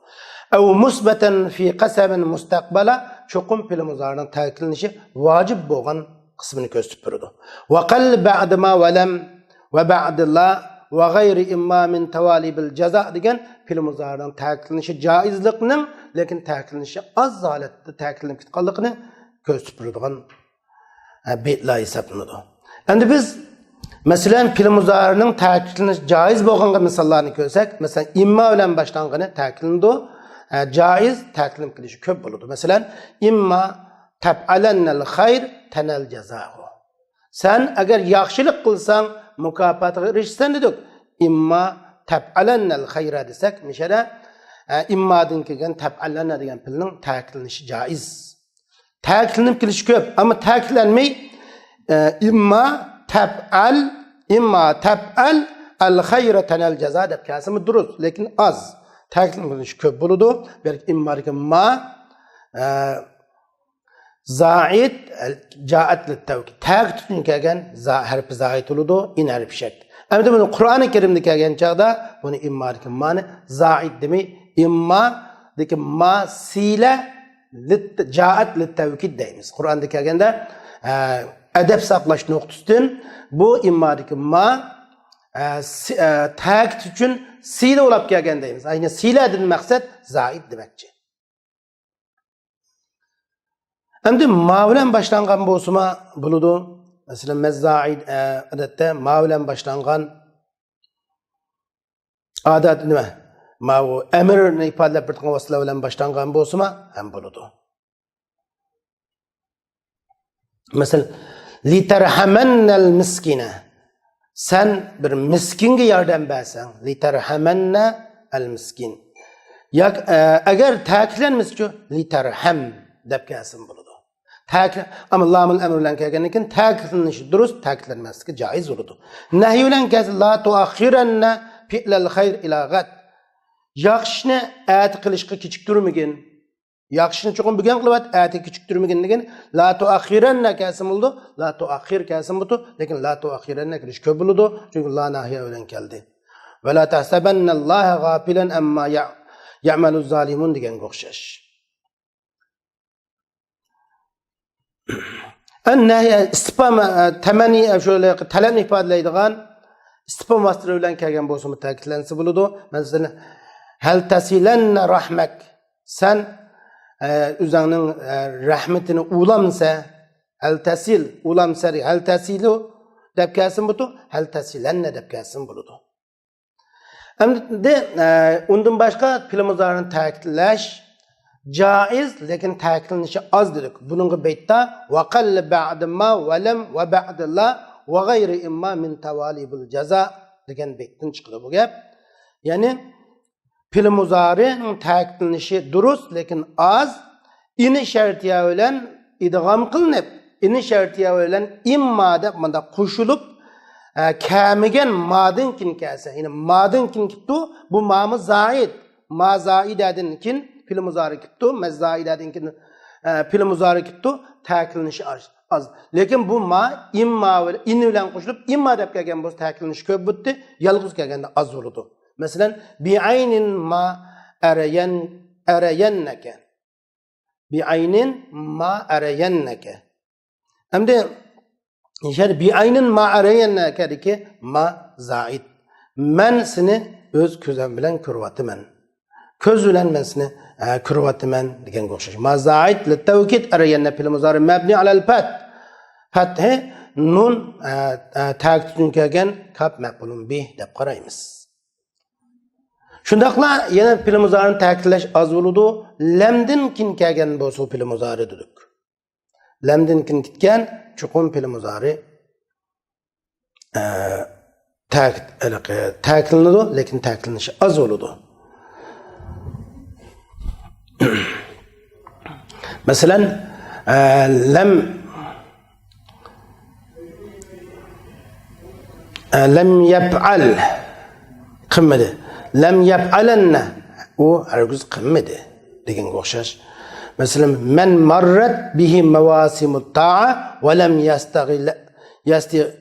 ئەۋ مۇسبەتەن فى قەسەمىن مۇستەقبەلا، چوقۇم پېئىل مۇزارىنىڭ تەكىتلىنىشى ۋاجىپ بولغان قىسمىنى كۆرسىتىپ بېرىدۇ. ۋەقەل بەئدىما ۋەلەم ۋە بەئدىلا ۋە غەيرى ئىمما مىن تاۋالى بىل جازا دېگەن پېئىل مۇزارىنىڭ تەكىتلىنىشى جائىزلىقنىڭ، لېكىن تەكىتلىنىشى ئاز ھالەتتە تەكىتلىنىپ كېتىدىغانلىقىنى كۆرسىتىپ بېرىدىغان، ئە، بېيتلار ھېسابلىنىدۇ. ئەمدى بىز، مەسىلەن، پېئىل مۇزارىنىڭ تەكىتلىنىشى جائىز بولغانغا مىساللارنى كۆرسەك، مەسىلەن، ئىمما بىلەن باشلانغىنى تەكىتلىنىدۇ. ئە، جائىز تەكىتلىنىپ كېلىشى كۆپ بولىدۇ. مەسىلەن، ئىمما تەپئەلەننەل خەير تەنەل جازاغۇ. سەن ئەگەر ياخشىلىق قىلساڭ، مۇكاپاتىغا ئېرىشىسەن دېدۇق. ئىمما تەپئەلەننەل خەيرە دېسەك، مىشەدە، ئە، ئىممادىن كەلگەن تەپئەلەننە دېگەن پېئىلنىڭ تەكىتلىنىشى جائىز. تەكىتلىنىپ كېلىشى كۆپ، ئەمما تەكىتلەنمەي، ئە، ئىمما تەپئەل، ئىمما تەپئەل ئەل خەيرە تەنەل جازا دەپ كەلسىمۇ دۇرۇس، لېكىن ئاز. تەكىتلىنىپ كېلىشى كۆپ بولىدۇ. بەلكى ئىممادىكى ما، ئە، زائىد، جائەت لىتتەۋكىد. تەكىت ئۈچۈن كەلگەن زا-، ھەرپى زائىد بولىدۇ، ئىن ھەرپى شەرت. ئەمدى بۇنى قۇرئانى كەرىمدە كەلگەن چاغدا بۇنى ئىممادىكى مانى زائىد دېمەي، ئىممادىكى ما سىلە لىت-، جائەت لىتتەۋكىد دەيمىز. قۇرئاندا كەلگەندە، ئە، ئەدەپ ساقلاش نۇقتىسىدىن بۇ ئىممادىكى ما، ئە، سى-، ئە، تەكىت ئۈچۈن سىلە بولاپ كەلگەن دەيمىز. يەنى سىلەدىن مەقسەت زائىد دېمەكچى. ئەمدى ما بىلەن باشلانغان بولسىمۇ بولىدۇ. مەسىلەن، مەززائىد، ئە، ئادەتتە ما بىلەن باشلانغان ئادەت نېمە؟ ماۋۇ ئەمرنى ئىپادىلەپ بېرىدىغان ۋاسىتىلەر بىلەن باشلانغان بولسىمۇ ھەم بولىدۇ. مەسىلەن، لىتەرھەمەننەل مىسكىنە. سەن بىر مىسكىنگە ياردەم بەرسەڭ، لىتەرھەمەننە ئەل مىسكىن. ياك-، ئە، ئەگەر تەكىتلەنمىسىچۇ، لىتەرھەم دەپ كەلسىمۇ بولىدۇ. تەكىت، ئەمما لامۇل ئەمر بىلەن كەلگەندىن كېيىن تەكىتلىنىشى دۇرۇس، تەكىتلەنمەسلىكى جائىز بولىدۇ. نەھي بىلەن كەلسە، لا تۇئەخخىرەننە پىئلەل خەير ئىلا غەد. ياخشىنى ئەتە قىلىشقا كېچىكتۈرمىگىن. ياخشىنى چوقۇم بۈگۈن قىلىۋەت، ئەتە كېچىكتۈرمىگىن دېگەن، لا تۇئەخخىرەننە كەلسىمۇ بولىدۇ، لا تۇئەخخىر كەلسىمۇ بولىدۇ، لېكىن لا تۇئەخخىرەننە كېلىش كۆپ بولىدۇ، چۈنكى لا ناھىيە بىلەن كەلدى. ۋە لا تەھسەبەننەللاھە غافىلەن ئەمما يە-، يەئمەلۇز زالىمۇن دېگەنگە ئوخشاش. ئەن نەھى ئىستىپھام، ئە، تەمەننى، ئە، شۇ تەلەپنى ئىپادىلەيدىغان ئىستىپھام ۋاسىتىلىرى بىلەن كەلگەن بولسىمۇ تەكىتلەنسە بولىدۇ. مەسىلەن، ھەل تەسىلەننە رەھمەك. سەن، ئە، ئۆزۈڭنىڭ، ئە، رەھمىتىنى ئۇلامسە، ھەل تەسىل، ئۇلامسە، ھەل تەسىلۇ دەپ كەلسىمۇ بولىدۇ، ھەل تەسىلەننە دەپ كەلسىمۇ بولىدۇ. ئەمدى، ئە، ئۇندىن باشقا پېئىل مۇزارىنى تەكىتلەش جائىز، لېكىن تەكىتلىنىشى ئاز دېدۇق. بۇنىڭغا بەيتتا ۋەقەل بەئدىما ۋەلەم ۋە بەئدىلا ۋە غەيرى ئىمما مىن تاۋالى بىل جازا دېگەن بەيتتىن چىقىدۇ بۇ گەپ. يەنى، پېئىل مۇزارىنىڭ تەكىتلىنىشى دۇرۇس، لېكىن ئاز. ئىنى شەرتىيە بىلەن ئىدغام قىلىنىپ، ئىنى شەرتىيە بىلەن ئىمما دەپ مۇنداق قوشۇلۇپ، ئە، كەلمىگەن مادىن كېيىن كەلسە، يەنى مادىن كېيىن كېلىپتۇ، بۇ مامۇ زائىد. ما زائىدەدىن كېيىن پېئىل مۇزارى كېلىپتۇ، ما زائىدەدىن كېيىن، ئە، پېئىل مۇزارى كېلىپتۇ، تەكىتلىنىشى ئاز، ئاز. لېكىن بۇ ما، ئىمما بىلەن، ئىن بىلەن قوشۇلۇپ، ئىمما دەپ كەلگەن بولسا تەكىتلىنىشى كۆپ بولدى، يالغۇز كەلگەندە ئاز بولىدۇ. مەسىلەن، بىئەينىن ما ئەرەيەن، ئەرەيەننەكە. بىئەينىن ما ئەرەيەننەكە. ئەمدى، يەنى بىئەينىن ما ئەرەيەننەكەدىكى ما زائىد. مەن سېنى ئۆز كۆزۈم بىلەن كۆرۈۋاتىمەن. كۆز بىلەن مەن سېنى، ئە، كۆرۈۋاتىمەن دېگەنگە ئوخشاش. ما زائىد لىتەۋكىد، ئەرەيەننە پېئىل مۇزارى مەبنى ئەلەل پەت. پەتھى نۇن، ئە، ئە، تەكىت ئۈچۈن كەلگەن كاپ مەپئۇلۇن بىھ دەپ قارايمىز. شۇنداقلا يەنە پېئىل مۇزارىنى تەكىتلەش ئاز بولىدۇ. لەمدىن كېيىن كەلگەن بولسا پېئىل مۇزارى دېدۇق. لەمدىن كېيىن كەتكەن چوقۇم پېئىل مۇزارى، ئە، تەكىت-، ھېلىقى تەكىتلىنىدۇ، لېكىن تەكىتلىنىشى ئاز بولىدۇ. مەسىلەن، ئە، لەم، ئە، لەم يەپئەل، قىلمىدى. لەم يەپئەلەننە، ئۇ ھەرگىز قىلمىدى دېگەنگە ئوخشاش. مەسىلەن، مەن مەررەت بىھى مەۋاسىمۇت تائە ۋە لەم يەستەغىلە-، يەستە-،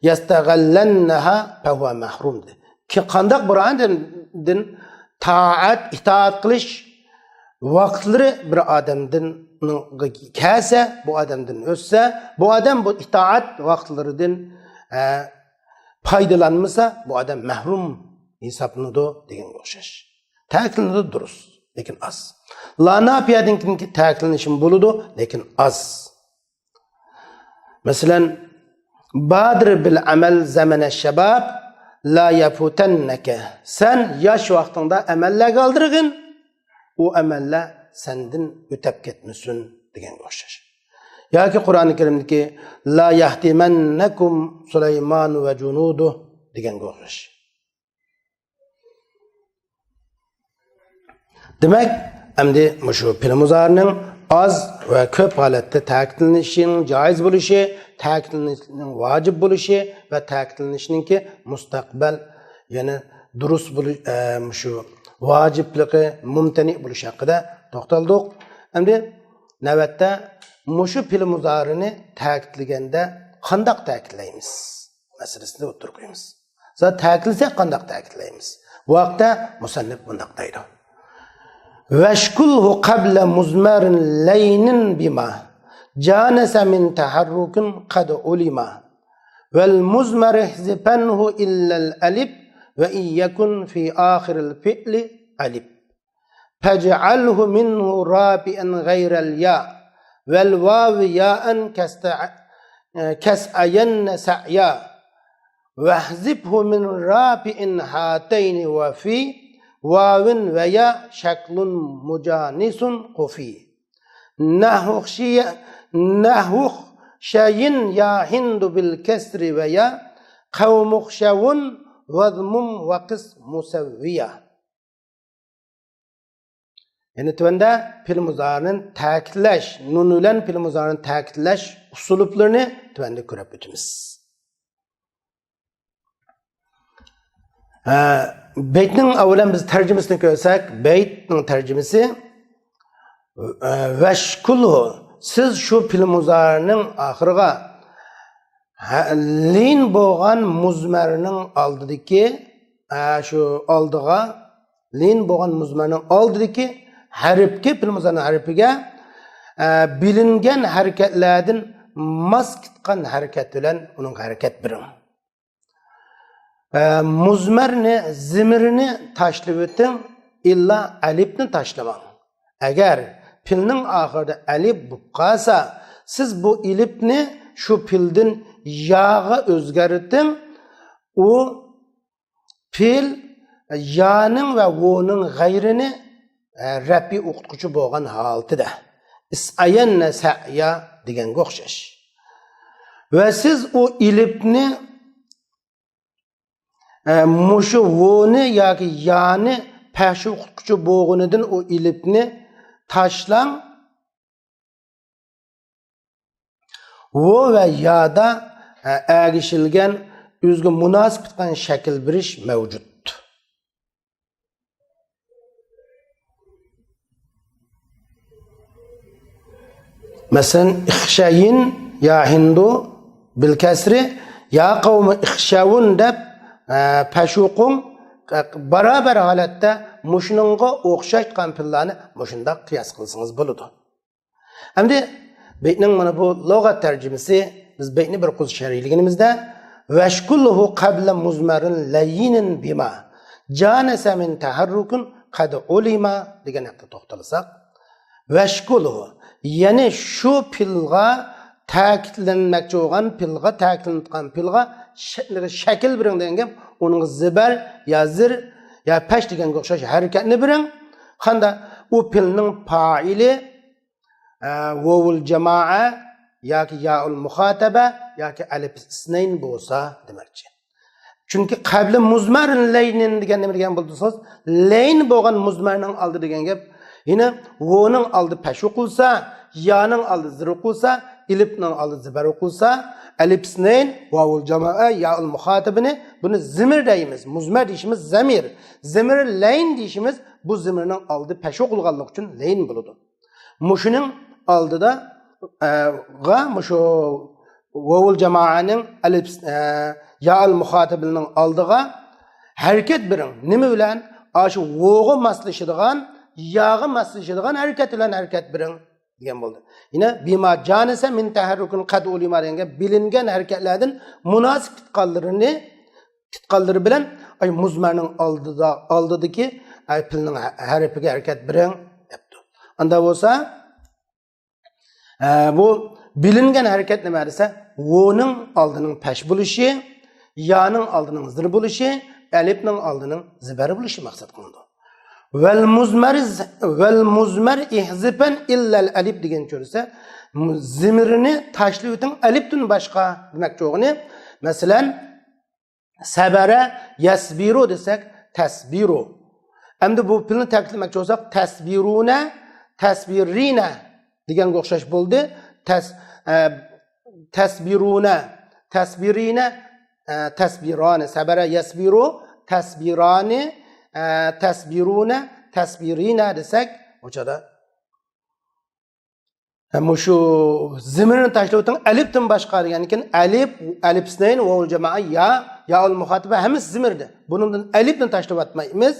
يەستەغەللەننەھا فەھۇۋە مەھرۇم دېدى. كى-، قانداق بىر ئادەمدىن تائەت، ئىتائەت قىلىش ۋاقىتلىرى بىر ئادەمدىن كەلسە، بۇ ئادەمدىن ئۆتسە، بۇ ئادەم بۇ ئىتائەت ۋاقىتلىرىدىن، ئە، پايدىلانمىسا، بۇ ئادەم مەھرۇم ھېسابلىنىدۇ دېگەنگە ئوخشاش. تەكىتلىنىدۇ دۇرۇس، لېكىن ئاز. لا نافىيەدىن كېيىنكى تەكىتلىنىشىمۇ بولىدۇ، لېكىن ئاز. مەسىلەن، بادىر بىل ئەمەل زەمەنە شەباب لا يەفۇتەننەكە. سەن ياش ۋاقتىڭدا ئەمەللەرگە ئالدىرىغىن، ئۇ ئەمەللەر سەندىن ئۆتەپ كەتمىسۇن دېگەنگە ئوخشاش. ياكى قۇرئانى كەرىمدىكى لا يەھتىمەننەكۇم سۇلەيمانۇ ۋە جۇنۇدۇ دېگەنگە ئوخشاش. دېمەك، ئەمدى مۇشۇ پېئىل مۇزارىنىڭ ئاز ۋە كۆپ ھالەتتە تەكىتلىنىشىنىڭ جائىز بولۇشى، تەكىتلىنىشنىڭ ۋاجىپ بولۇشى ۋە تەكىتلىنىشنىڭكى مۇستەقبەل، يەنى دۇرۇس بولۇش، ئە، مۇشۇ ۋاجىپلىقى مۇمتەنىئ بولۇشى ھەققىدە توختالدۇق. ئەمدى نۆۋەتتە مۇشۇ پېئىل مۇزارىنى تەكىتلىگەندە قانداق تەكىتلەيمىز مەسىلىسىنى ئوتتۇرىغا قويىمىز. زادى تەكىتلىسەك قانداق تەكىتلەيمىز؟ بۇ ھەقتە مۇسەننىپ مۇنداق دەيدۇ. وەشكۇلھۇ قەبلە مۇزمەرىن لەينىن بىما جانەسە مىن تەھەررۇكىن قەد ئۇلىما. ۋەل مۇزمەر ئىھزىفەنھۇ ئىللەل ئەلىپ ۋە ئىن يەكۇن فى ئاخىرىل فىئلى ئەلىپ. فاجعله منه رافعا غير الياء والواو ياء كاستع-، كاسعين سعيا. واحذفه من رافع هاتين وفي واو وياء شكل مجانس خفي. نحو خشي-، نحو خشي يا هند بالكسر ويا قوم خشو واضمم وقس مسويا. يەنى تۆۋەندە پېئىل مۇزارىنى تەكىتلەش، نۇن بىلەن پېئىل مۇزارىنى تەكىتلەش ئۇسلۇبلىرىنى تۆۋەندە كۆرۈپ ئۆتىمىز. ھە، بەيتنىڭ ئەۋۋەلەن بىز تەرجىمىسىنى كۆرسەك، بەيتنىڭ تەرجىمىسى، ھە، ۋەشكۇلھۇ، سىز شۇ پېئىل مۇزارىنىڭ ئاخىرىغا، ھە، لىن بولغان مۇزمەرنىڭ ئالدىدىكى، ھە، شۇ ئالدىغا لىن بولغان مۇزمەرنىڭ ئالدىدىكى ھەرپكە، پېئىل مۇزارىنىڭ ھەرپىگە، ئە، بىلىنگەن ھەرىكەتلەردىن ماس كەتكەن ھەرىكەت بىلەن ئۇنىڭغا ھەرىكەت بېرىڭ. ئە، مۇزمەرنى، زىمىرنى تاشلىۋېتىڭ، ئىللا ئەلىپنى تاشلىماڭ. ئەگەر پېئىلنىڭ ئاخىرىدا ئەلىپ بولۇپ قالسا، سىز بۇ ئېلىپنى شۇ پېئىلدىن ياغا ئۆزگەرتىڭ. ئۇ پېئىل يانىڭ ۋە ۋونىڭ غەيرىنى، ئە، رەپئىي ئوقۇتقۇچى بولغان ھالىتىدە، ئىسئەيەننە سەئيا دېگەنگە ئوخشاش. ۋە سىز ئۇ ئېلىپنى ئە، مۇشۇ ۋونى ياكى يانى پەشۇقۇتقۇچى بولغىنىدىن ئۇ ئېلىپنى تاشلاڭ. ۋو ۋە يادا، ئە، ئەگىشىلگەن ئۆزىگە مۇناسىپ چىققان شەكىل بېرىش مەۋجۇت. مەسىلەن، ئىخشەيىن يا ھىندۇ بىل كەسرى يا قەۋمى ئىخشەۋۇن دەپ، ئە، پەشۇقۇڭ، ئە، بارابەر ھالەتتە مۇشۇنىڭغا ئوخشاشقان پىللارنى مۇشۇنداق قىياس قىلسىڭىز بولىدۇ. ئەمدى بەيتنىڭ مانا بۇ لۇغەت تەرجىمىسى، بىز بەيتنى بىر قۇر شەرھلىگىنىمىزدە، «ۋەشكۇلھۇ قەبلە مۇزمەرىن لەييىنىن بىما جانەسە مىن تەھەررۇكىن قەد ئۇلىما» دېگەن ھەقتە توختالساق، «ۋەشكۇلھۇ»، يەنى شۇ پىلغا تەكىتلەنمەكچى بولغان پىلغا، تەكىتلىنىۋاتقان پىلغا شە-، شەكىل بېرىڭ دېگەن گەپ، ئۇنىڭغا زىبەر يا زىر يا پەش دېگەنگە ئوخشاش ھەرىكەتنى بېرىڭ. قاندا ئۇ پىلنىڭ پائىلى، ئە، ۋوۋۇل جامائە ياكى يائۇل مۇخاتەبە ياكى ئەلىپ ئىسنەين بولسا دېمەكچى. چۈنكى قەبلى مۇزمەر لەينىن دېگەن نېمە دېگەن بولدى دېسىڭىز، لەين بولغان مۇزمەرنىڭ ئالدى دېگەن گەپ. يەنى ۋونىڭ ئالدى پەش ئوقۇلسا، يانىڭ ئالدى زىر ئوقۇلسا، ئېلىپنىڭ ئالدى زىبەر ئوقۇلسا، ئەلىپ ئىسنەين، ۋاۋۇل جامائە، يائۇل مۇخاتەبىنى، بۇنى زىمىر دەيمىز. مۇزمەر دېيىشىمىز زەمىر. زىمىر لەين دېيىشىمىز بۇ زىمىرنىڭ ئالدى پەش ئوقۇلغانلىقى ئۈچۈن لەين بولىدۇ. مۇشۇنىڭ ئالدىدا، ئە، غا، مۇشۇ ۋاۋۇل جامائەنىڭ ئەلىپ، ئە، يائۇل مۇخاتەبىنىڭ ئالدىغا ھەرىكەت بېرىڭ. نېمە بىلەن؟ ئاشۇ ۋوغا ماسلىشىدىغان، ياغا ماسلىشىدىغان ھەرىكەت بىلەن ھەرىكەت بېرىڭ دېگەن بولدى. يەنە بىما جانىسە مىن تەھەررۇكىن قەد ئۇلىما دېگەنگە بىلىنگەن ھەرىكەتلەردىن مۇناسىپ تۇتقانلىرىنى، تۇتقانلىرى بىلەن، ئاي، مۇزمەرنىڭ ئالدىدا، ئالدىدىكى، ئاي، پىلنىڭ ھە-، ھەرپىگە ھەرىكەت بېرىڭ دەپتۇ. ئاندا بولسا، ئە، بۇ بىلىنگەن ھەرىكەت نېمە دېسە، ۋونىڭ ئالدىنىڭ پەش بولۇشى، يانىڭ ئالدىنىڭ زىر بولۇشى، ئەلىپنىڭ ئالدىنىڭ زىبەر بولۇشى مەقسەت قىلىنىدۇ. ۋەل مۇزمەر، ۋەل مۇزمەر ئىھزىپەن ئىللەل ئەلىپ دېگەن چۆرىسە، زىمىرنى تاشلىۋېتىڭ ئەلىپتىن باشقا دېمەكچى بولغىنى. مەسىلەن، سەبەرە يەسبىرۇ دېسەك، تەسبىرۇ. ئەمدى بۇ پىلنى تەكىتلىمەكچى بولساق، تەسبىرۇنە، تەسبىرىنە دېگەنگە ئوخشاش بولدى. تەس-، ئە، تەسبىرۇنە، تەسبىرىنە، ئە، تەسبىرانى. سەبەرە يەسبىرۇ، تەسبىرانى، ئە، تەسبىرۇنە، تەسبىرىنە دېسەك، ئۇ چاغدا ھە، مۇشۇ زىمىرنى تاشلىۋېتىڭ، ئەلىپتىن باشقا دېگەندىن كېيىن، ئەلىپ، ئەلىپ ئىسنەين، ۋاۋۇل جامائە، يا، يائۇل مۇخاتەبە ھەممىسى زىمىردە. بۇنىڭدىن ئەلىپنى تاشلىۋەتمەيمىز.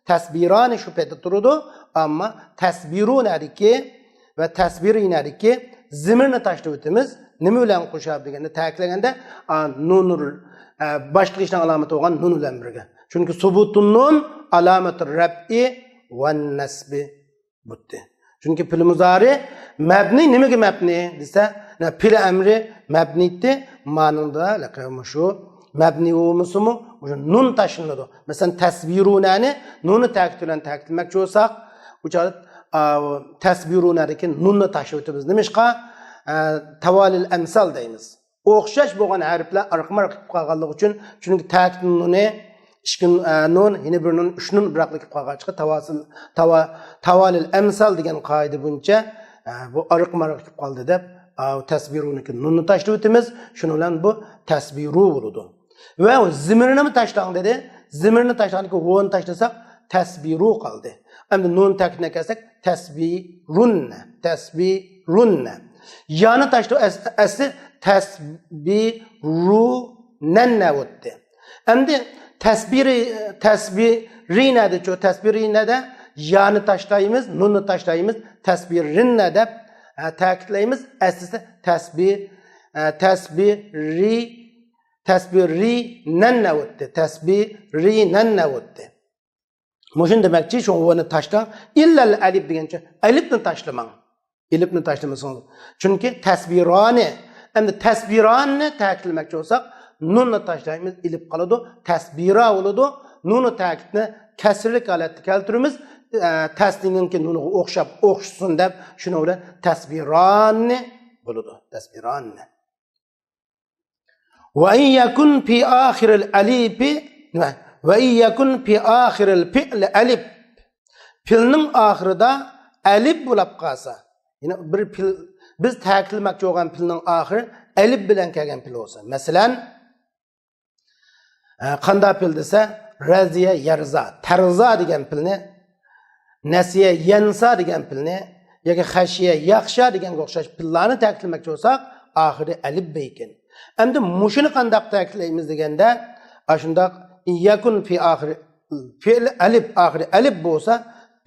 تەسبىرانى شۇ پەيتتە تۇرىدۇ. ئەمما تەسبىرۇنەدىكى ۋە تەسبىرىنەدىكى زىمىرنى تاشلىۋېتىمىز. نېمە بىلەن قوشۇپ دېگەندە، تەكىتلىگەندە، ئا، نۇنۇر، ئە، باشلىق ئىشنىڭ ئالامىتى بولغان نۇن بىلەن بىرگە. چۈنكى سۇبۇتۇن نۇن ئالامەتۇر رەپئى ۋە نەسبى. بۇتتى. چۈنكى پېئىل مۇزارى مەبنىي، نېمىگە مەبنىي دېسە، نە، پېئىل ئەمرى مەبنىيتتى، مانىڭدا لەقەي مۇشۇ مەبنىي بولمىسىمۇ، مۇشۇ نۇن تاشلىنىدۇ. مەسىلەن، تەسبىرۇنەنى نۇنى تەكىت بىلەن تەكىتلىمەكچى بولساق، ئۇ چاغدا، ئا، تەسبىرۇنەدىكى نۇننى تاشلىۋېتىمىز. نېمىشقا؟ ئە، تاۋالىل ئەمسال دەيمىز. ئوخشاش بولغان ھەرپلەر ئارقىمۇ ئارقا كېلىپ قالغانلىقى ئۈچۈن، چۈنكى تەكىت نۇنى ئىككى، ئە، نۇن، يەنە بىر نۇن، ئۈچ نۇن بىراقلا كېلىپ قالغاچقا، تاۋاسىل، تاۋا-، تاۋالىل ئەمسال دېگەن قائىدە بويىچە، ئە، بۇ ئارقىمۇ ئارقا كېلىپ قالدى دەپ، ئا، تەسبىرۇنىڭكى نۇننى تاشلىۋېتىمىز. شۇنىڭ بىلەن بۇ تەسبىرۇ بولىدۇ. ۋە زىمىرنىمۇ تاشلاڭ دېدى. زىمىرنى تاشلىغاندىن كېيىن ۋونى تاشلىساق، تەسبىرۇ قالدى. ئەمدى نۇن تەكىتنى كەلسەك، تەسبىرۇننە، تەسبىرۇننە. يانى تاشلىۋەت، ئەس-، ئەسلى تەسبىرۇنەننە بولدى. ئەمدى تەسبىرى-، تەسبىرىنەدىچۇ، تەسبىرىنەدە يانى تاشلايمىز، نۇننى تاشلايمىز، تەسبىرىننە دەپ، ئە، تەكىتلەيمىز. ئەسلىسى تەسبى-، ئە، تەسبىرى-، تەسبىرىنەننە بولدى، تەسبىرىنەننە بولدى. مۇشۇنى دېمەكچى، شۇ ۋونى تاشلاڭ. ئىللەل ئەلىپ دېگەنچە، ئەلىپنى تاشلىماڭ. ئەلىپنى تاشلىمىسىڭىز. چۈنكى تەسبىرانى، ئەمدى تەسبىراننى تەكىتلىمەكچى بولساق، نۇننى تاشلايمىز، ئېلىپ قالىدۇ، تەسبىرا بولىدۇ. نۇنى تەكىتنى كەسرىلىك ھالەتتە كەلتۈرىمىز. ئە، تەسنىنىڭكى نۇنىغا ئوخشاپ، ئوخشىسۇن دەپ، شۇنىڭ بىلەن تەسبىراننى بولىدۇ. تەسبىراننى. وإن يكن في آخر الألف نېمە؟ ۋە ئىن يەكۇن فى ئاخىرىل فىئلى ئەلىپ. پېئىلنىڭ ئاخىرىدا ئەلىپ بولاپ قالسا. يەنى بىر پېئىل، بىز تەكىتلىمەكچى بولغان پېئىلنىڭ ئاخىرى ئەلىپ بىلەن كەلگەن پېئىل بولسا. مەسىلەن، ئە، قانداق پېئىل دېسە، رەزىيە يەرزا، تەرزا دېگەن پېئىلنى، نەسىيە يەنسا دېگەن پېئىلنى ياكى خەشىيە يەخشا دېگەنگە ئوخشاش پېئىللارنى تەكىتلىمەكچى بولساق، ئاخىرى ئەلىپ بىلەن. ئەمدى مۇشۇنى قانداق تەكىتلەيمىز دېگەندە، ئاشۇنداق يەكۇن فى ئاخىرى فىئلى ئەلىپ، ئاخىرى ئەلىپ بولسا،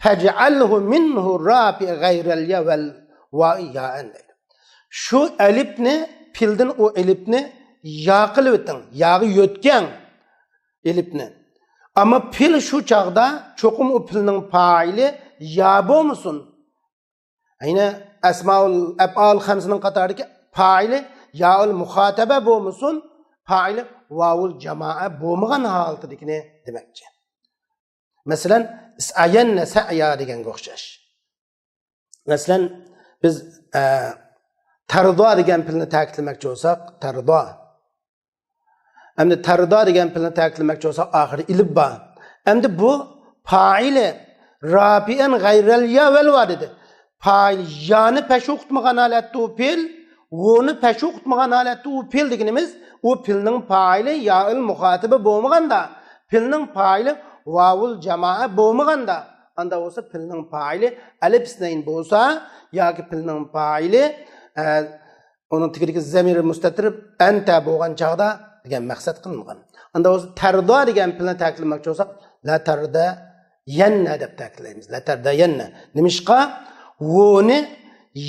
فەجئەلھۇ مىنھۇ رافىئ غەيرەل يا ۋەل ۋاۋ يائەن دەيدۇ. شۇ ئەلىپنى، پېئىلدىن ئۇ ئەلىپنى يا قىلىۋېتىڭ، ياغا يۆتكەڭ ئەلىپنى. ئەمما پېئىل شۇ چاغدا چوقۇم ئۇ پېئىلنىڭ پائىلى يا بولمىسۇن. يەنى ئەسمائۇل ئەپئال خەمسىنىڭ قاتارىدىكى پائىلى يائۇل مۇخاتەبە بولمىسۇن، پائىلى ۋاۋۇل جامائە بولمىغان ھالىتىدىكىنى دېمەكچى. مەسىلەن، ئەيەننە سەيا دېگەنگە ئوخشاش. مەسىلەن، بىز، ئە، تەردا دېگەن پېئىلنى تەكىتلىمەكچى بولساق، تەردا. ئەمدى تەردا دېگەن پېئىلنى تەكىتلىمەكچى بولساق، ئاخىرى ئېلىپ بار. ئەمدى بۇ پائىلى رافىئەن غەيرەل يا ۋەل ۋاۋ دېدى. پائىل يانى پەش ئوقۇتمىغان ھالەتتە ئۇ پېئىل، ۋونى پەش ئوقۇتمىغان ھالەتتە ئۇ پېئىل دېگىنىمىز، ئۇ پېئىلنىڭ پائىلى يائۇل مۇخاتەبە بولمىغاندا، پېئىلنىڭ پائىلى ۋاۋۇل جامائە بولمىغاندا، ئاندا بولسا پېئىلنىڭ پائىلى ئەلىپ ئىسنەين بولسا ياكى پېئىلنىڭ پائىلى، ئە، ئۇنىڭ تېگىدىكى زەمىرى مۇستەتىر ئەنتە بولغان چاغدا دېگەن مەقسەت قىلىنغان. ئاندا بولسا تەردا دېگەن پېئىلنى تەكىتلىمەكچى بولساق، لەتەردەيەننە دەپ تەكىتلەيمىز. لەتەردەيەننە. نېمىشقا؟ ۋونى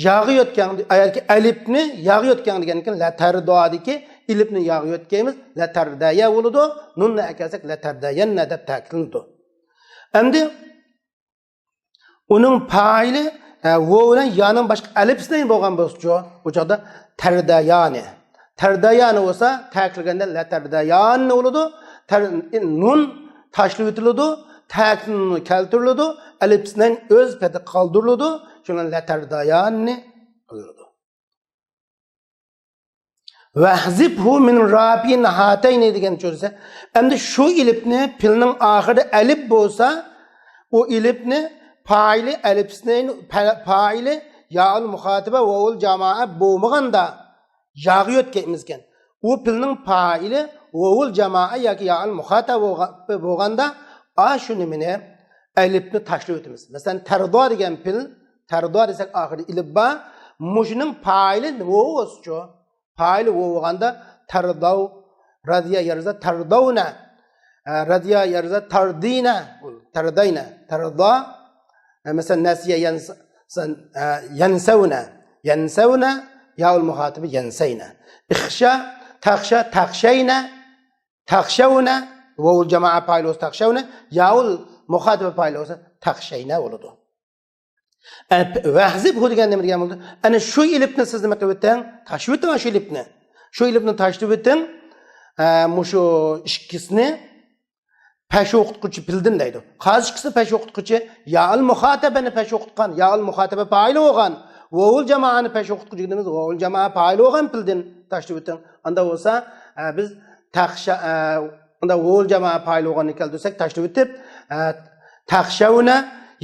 ياغا يۆتكەڭ، ياكى ئەلىپنى ياغا يۆتكەڭ دېگەندىن كېيىن لەتەردادىكى ئېلىپنى ياغا يۆتكەيمىز. لەتەردەيە بولىدۇ. نۇننى ئەكەلسەك لەتەردەيەننە دەپ تەكىتلىنىدۇ. ئەمدى ئۇنىڭ پائىلى، ئە، ۋو بىلەن يانىڭ باشقا ئەلىپ ئىسنەين بولغان بولسىچۇ، ئۇ چاغدا تەردەيانى. تەردەيانى بولسا، تەكىتلىگەندە لەتەردەيانى بولىدۇ. تەر-، نۇن تاشلىۋېتىلىدۇ، تەكىتلىنىدۇ، كەلتۈرۈلىدۇ. ئەلىپ ئىسنەين ئۆز پېتىگە قالدۇرۇلىدۇ. شۇنىڭ بىلەن لەتەردەيانى قىلىنىدۇ. ۋەھزىبھۇ مىن رافىئىن ھاتەينى دېگەن چۆرسە، ئەمدى شۇ ئېلىپنى پېئىلنىڭ ئاخىرىدا ئەلىپ بولسا، ئۇ ئېلىپنى پائىلى ئەلىپ ئىسنەين، پا-، پائىلى يائۇل مۇخاتەبە ۋاۋۇل جامائە بولمىغاندا ياغا يۆتكەيمىزكەن. ئۇ پېئىلنىڭ پائىلى ۋاۋۇل جامائە ياكى يائۇل مۇخاتەبە بولغا-، بولغاندا، ئا، شۇ نېمىنى، ئەلىپنى تاشلىۋېتىمىز. مەسىلەن، تەردا دېگەن پېئىل، تەردا دېسەك ئاخىرىدا ئېلىپ بار. مۇشۇنىڭ پائىلى ۋو بولسىچۇ؟ پائىلى ۋو بولغاندا تەرداۋ، رەزىيە يەرزا تەرداۋنە. ئە، رەزىيە يەرزا تەردىنە. تەردەينە. تەردا. ئە، مەسىلەن، نەسىيە يەنس-، سەن-، ئە، يەنسەۋنە. يەنسەۋنە. يائۇل مۇخاتەبە يەنسەينە. ئىخشا، تەخشا، تەخشەينە. تەخشەۋنە، ۋاۋۇل جامائە پائىلى بولسا تەخشەۋنە، يائۇل مۇخاتەبە پائىلى بولسا تەخشەينە بولىدۇ. ئە، ۋەھزىبھۇ دېگەن نېمە دېگەن بولدى؟ ئەنە شۇ ئېلىپنى سىز نېمە قىلىۋېتىڭ؟ تاشلىۋېتىڭ شۇ ئېلىپنى. شۇ ئېلىپنى تاشلىۋېتىڭ. ئە، مۇشۇ ئىككىسىنى پەش ئوقۇتقۇچى پېئىلدىن دەيدۇ. قايسى ئىككىسىنى پەش ئوقۇتقۇچى؟ يائۇل مۇخاتەبەنى پەش ئوقۇتقان، يائۇل مۇخاتەبە پائىلى بولغان. ۋاۋۇل جامائەنى پەش ئوقۇتقۇچى دېدىمىز، ۋاۋۇل جامائە پائىلى بولغان پېئىلدىن تاشلىۋېتىڭ. ئاندا بولسا، ئە، بىز تەخشە، ئە، ئاندا ۋاۋۇل جامائە پائىلى بولغاننى كەلتۈرسەك، تاشلىۋېتىپ، ئە، تەخشەۋنە،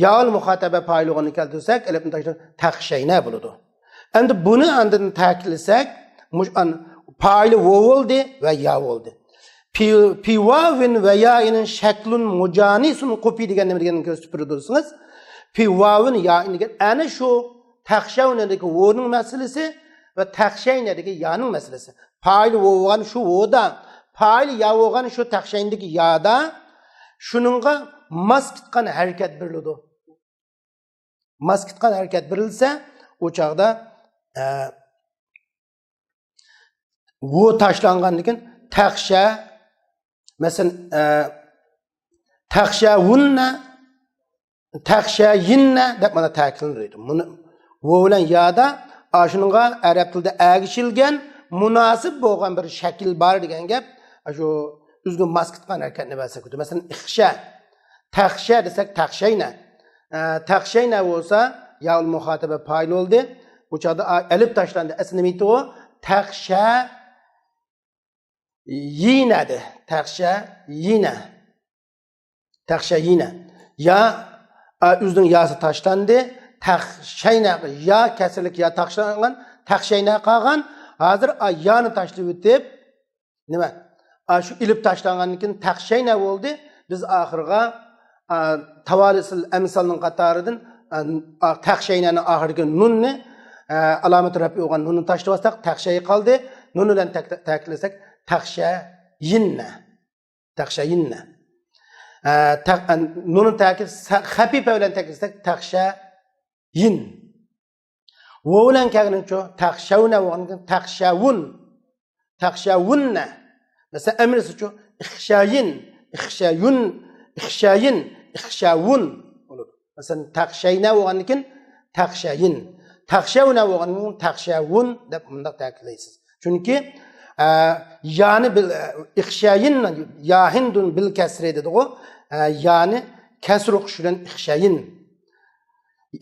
يائۇل مۇخاتەبە پائىلى بولغاننى كەلتۈرسەك، ئەلىپنى تاشلىۋېتىپ، تەخشەينە بولىدۇ. ئەمدى بۇنى ئاندىن تەكىتلىسەك، مۇش-، ئان-، پائىلى ۋو بولدى ۋە يا بولدى. پى، پى ۋاۋىن ۋە يائىنىن شەكلۇن مۇجانىسۇن قۇپى دېگەن نېمە دېگەننى كۆرسىتىپ بېرىدۇ دېسىڭىز، پى ۋاۋىن يائىن دېگەن ئەنە شۇ تەخشەۋنىدىكى ۋونىڭ مەسىلىسى ۋە تەخشەينەدىكى يانىڭ مەسىلىسى. پائىلى ۋو بولغان شۇ ۋودا، پائىلى يا بولغان شۇ تەخشەيندىكى يادا، شۇنىڭغا ماس كېتىدىغان ھەرىكەت بېرىلىدۇ. ماس كېتىدىغان ھەرىكەت بېرىلسە، ئۇ چاغدا، ئە، ۋو تاشلانغاندىن كېيىن تەخشە، مەسىلەن، ئە، تەخشەۋۇننە، تەخشەيىننە دەپ مانا تەكىتلىنىدۇ. مۇنى ۋو بىلەن يادا ئاشۇنىڭغا ئەرەب تىلىدا ئەگىشىلگەن مۇناسىپ بولغان بىر شەكىل بار دېگەن گەپ. شۇ ئۆزىگە ماس كېتىدىغان ھەرىكەتنى بەرسەك بولىدۇ. مەسىلەن، ئىخشە. تەخشە دېسەك، تەخشەينە. ئە، تەخشەينە بولسا، يائۇل مۇخاتەبە پائىل بولدى. ئۇ چاغدا ئا-، ئەلىپ تاشلاندى. ئەسلى نېمە ئىدى ئۇ؟ تەخشەينە ئىدى. تەخشەينە. تەخشەينە. يا، ئا، ئۆزىنىڭ ياسى تاشلاندى. تەخشەينە، يا كەسىرلىك يا تاشلانغان. تەخشەينە قالغان. ھازىر، ئا، يانى تاشلىۋېتىپ، نېمە؟ ئا، شۇ ئېلىپ تاشلانغاندىن كېيىن تەخشەينە بولدى. بىز ئاخىرىغا، ئا، تاۋالىسىل ئەمسالنىڭ قاتارىدىن، ئا، ئا، تەخشەينەنىڭ ئاخىرىدىكى نۇننى، ئا، ئالامەت رەپئى بولغان نۇننى تاشلىۋالساق، تەخشەي قالدى. نۇن بىلەن تەك-، تەكىتلىسەك، تەخشەينە. تەخشەينە. ئە، تەخ-، ئە، نۇننى تەكىت سە-، خەپىپە بىلەن تەكىتلىسەك، تەخشەين. ۋاۋ بىلەن كەلگىنىچۇ، تەخشەۋنە بولغاندىن كېيىن تەخشەۋۇن. تەخشەۋۇننە. مەسىلەن، ئەمىرسىچۇ، ئىخشەيىن، ئىخشەيۇن، ئىخشەيىن، ئىخشەۋۇن بولىدۇ. مەسىلەن، تەخشەينە بولغاندىن كېيىن تەخشەيىن، تەخشەۋنە بولغاندىن كېيىن تەخشەۋۇن دەپ مۇنداق تەكىتلەيسىز. چۈنكى، ئە، يانى بىل-، ئە، ئىخشەيىن، ياھىندۇن بىل كەسرى دېدىغۇ، ئە، يانى كەسرى ئوقۇش بىلەن ئىخشەيىن.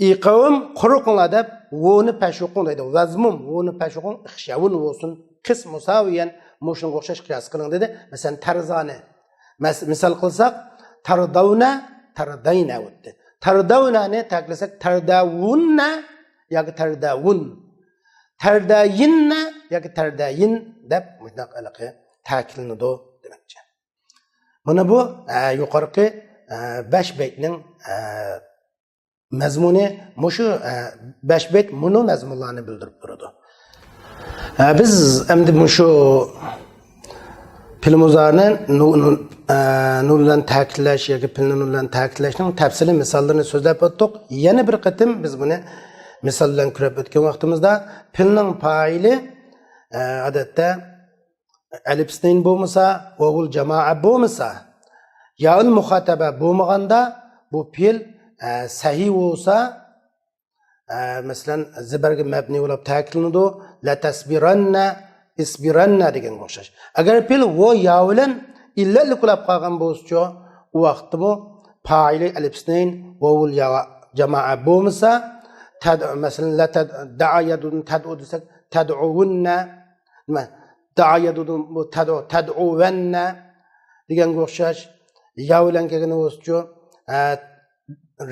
ئى قەۋم، قۇرۇقۇڭلار دەپ، ۋونى پەش ئوقۇڭ دەيدۇ. ۋەزمۇم، ۋونى پەش ئوقۇڭ، ئىخشەۋۇن بولسۇن. قىس مۇساۋىيەن، مۇشۇنىڭغا ئوخشاش قىياس قىلىڭ دېدى. مەسىلەن، تەرزانى. مەس-، مىسال قىلساق، تەردەۋنە، تەردەينە بولدى. تەردەۋنەنى تەكىتلىسەك، تەردەۋۇننە ياكى تەردەۋۇن. تەردەيىننە ياكى تەردەيىن دەپ مۇنداق ھېلىقى تەكىتلىنىدۇ دېمەكچى. مانا بۇ، ئە، يۇقىرىقى، ئە، بەش بەيتنىڭ، ئە، مەزمۇنى مۇشۇ، ئە، بەش بەيت مۇنۇ مەزمۇنلارنى بىلدۈرۈپ تۇرىدۇ. ئە، بىز ئەمدى مۇشۇ پېئىل مۇزارىنى نۇ-، نۇ-، ئە، نۇن بىلەن تەكىتلەش ياكى پېئىلنى نۇن بىلەن تەكىتلەشنىڭ تەپسىلىي مىساللىرىنى سۆزلەپ ئۆتتۇق. يەنە بىر قېتىم بىز بۇنى مىسال بىلەن كۆرۈپ ئۆتكەن ۋاقتىمىزدا پېئىلنىڭ پائىلى، ئە، ئادەتتە ئەلىپ ئىسنەين بولمىسا، ۋاۋۇل جامائە بولمىسا، يائۇل مۇخاتەبە بولمىغاندا بۇ پېئىل، ئە، سەھىھ بولسا، ئە، مەسىلەن، زىبەرگە مەبنى بولۇپ تەكىتلىنىدۇ. لەتەسبىرەننە، ئىسبىرەننە دېگەنگە ئوخشاش. ئەگەر پېئىل ۋاۋ يا بىلەن ئىللەتلىك بولۇپ قالغان بولسىچۇ، ئۇ ۋاقىتتىمۇ پائىلى ئەلىپ ئىسنەين، ۋاۋۇل يا-، جامائە بولمىسا، تەد-، مەسىلەن، لەتەد-، دەئا يەدۇدۇن تەدئۇ دېسەك، تەدئۇۋۇننە، نېمە؟ دەئا يەدۇدۇن بۇ تەدئۇ، تەدئۇۋەننە دېگەنگە ئوخشاش. يا بىلەن كەلگىنى بولسىچۇ، ئە،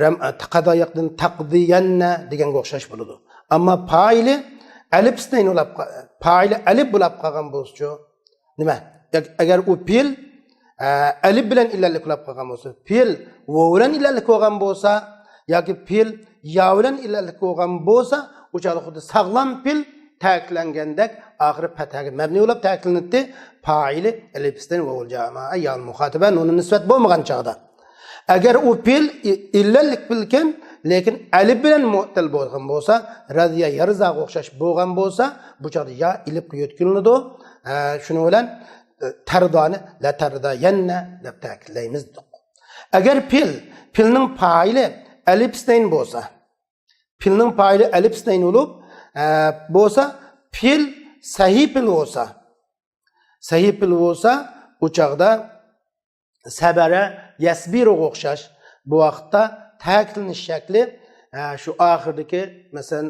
رەم-، ئە، قەدا يەقدىن تەقدىيەننە دېگەنگە ئوخشاش بولىدۇ. ئەمما پائىلى ئەلىپ ئىسنەين بولاپ قا-، پائىلى ئەلىپ بولاپ قالغان بولسىچۇ، نېمە؟ ئەگ-، ئەگەر ئۇ پېئىل، ئە، ئەلىپ بىلەن ئىللەتلىك بولاپ قالغان بولسا، پېئىل ۋاۋ بىلەن ئىللەتلىك بولغان بولسا ياكى پېئىل يا بىلەن ئىللەتلىك بولغان بولسا، ئۇ چاغدا خۇددى ساغلام پېئىل تەكىتلەنگەندەك ئاخىرى پەتھەگە مەبنى بولۇپ تەكىتلىنەتتى. پائىلى ئەلىپ ئىسنەين ۋاۋۇل جامائە يائۇل مۇخاتەبە نۇنى نىسبەت بولمىغان چاغدا. ئەگەر ئۇ پېئىل ئى-، ئىللەتلىك پېئىلكەن، لېكىن ئەلىپ بىلەن مۇئتەل بولغان بولسا، رەزىيە يەرزاغا ئوخشاش بولغان بولسا، بۇ چاغدا يا ئېلىپقا يۆتكىلىنىدۇ. ئە، شۇنىڭ بىلەن، ئە، تەردانى لەتەردايەننە دەپ تەكىتلەيمىز دېدۇق. ئەگەر پېئىل، پېئىلنىڭ پائىلى ئەلىپ ئىسنەين بولسا، پېئىلنىڭ پائىلى ئەلىپ ئىسنەين بولۇپ، ئە، بولسا، پېئىل سەھىھ پېئىل بولسا، سەھىھ پېئىل بولسا، ئۇ چاغدا سەبەرە يەسبىرۇغا ئوخشاش. بۇ ۋاقىتتا تەكىتلىنىش شەكلى، ئە، شۇ ئاخىرىدىكى، مەسىلەن،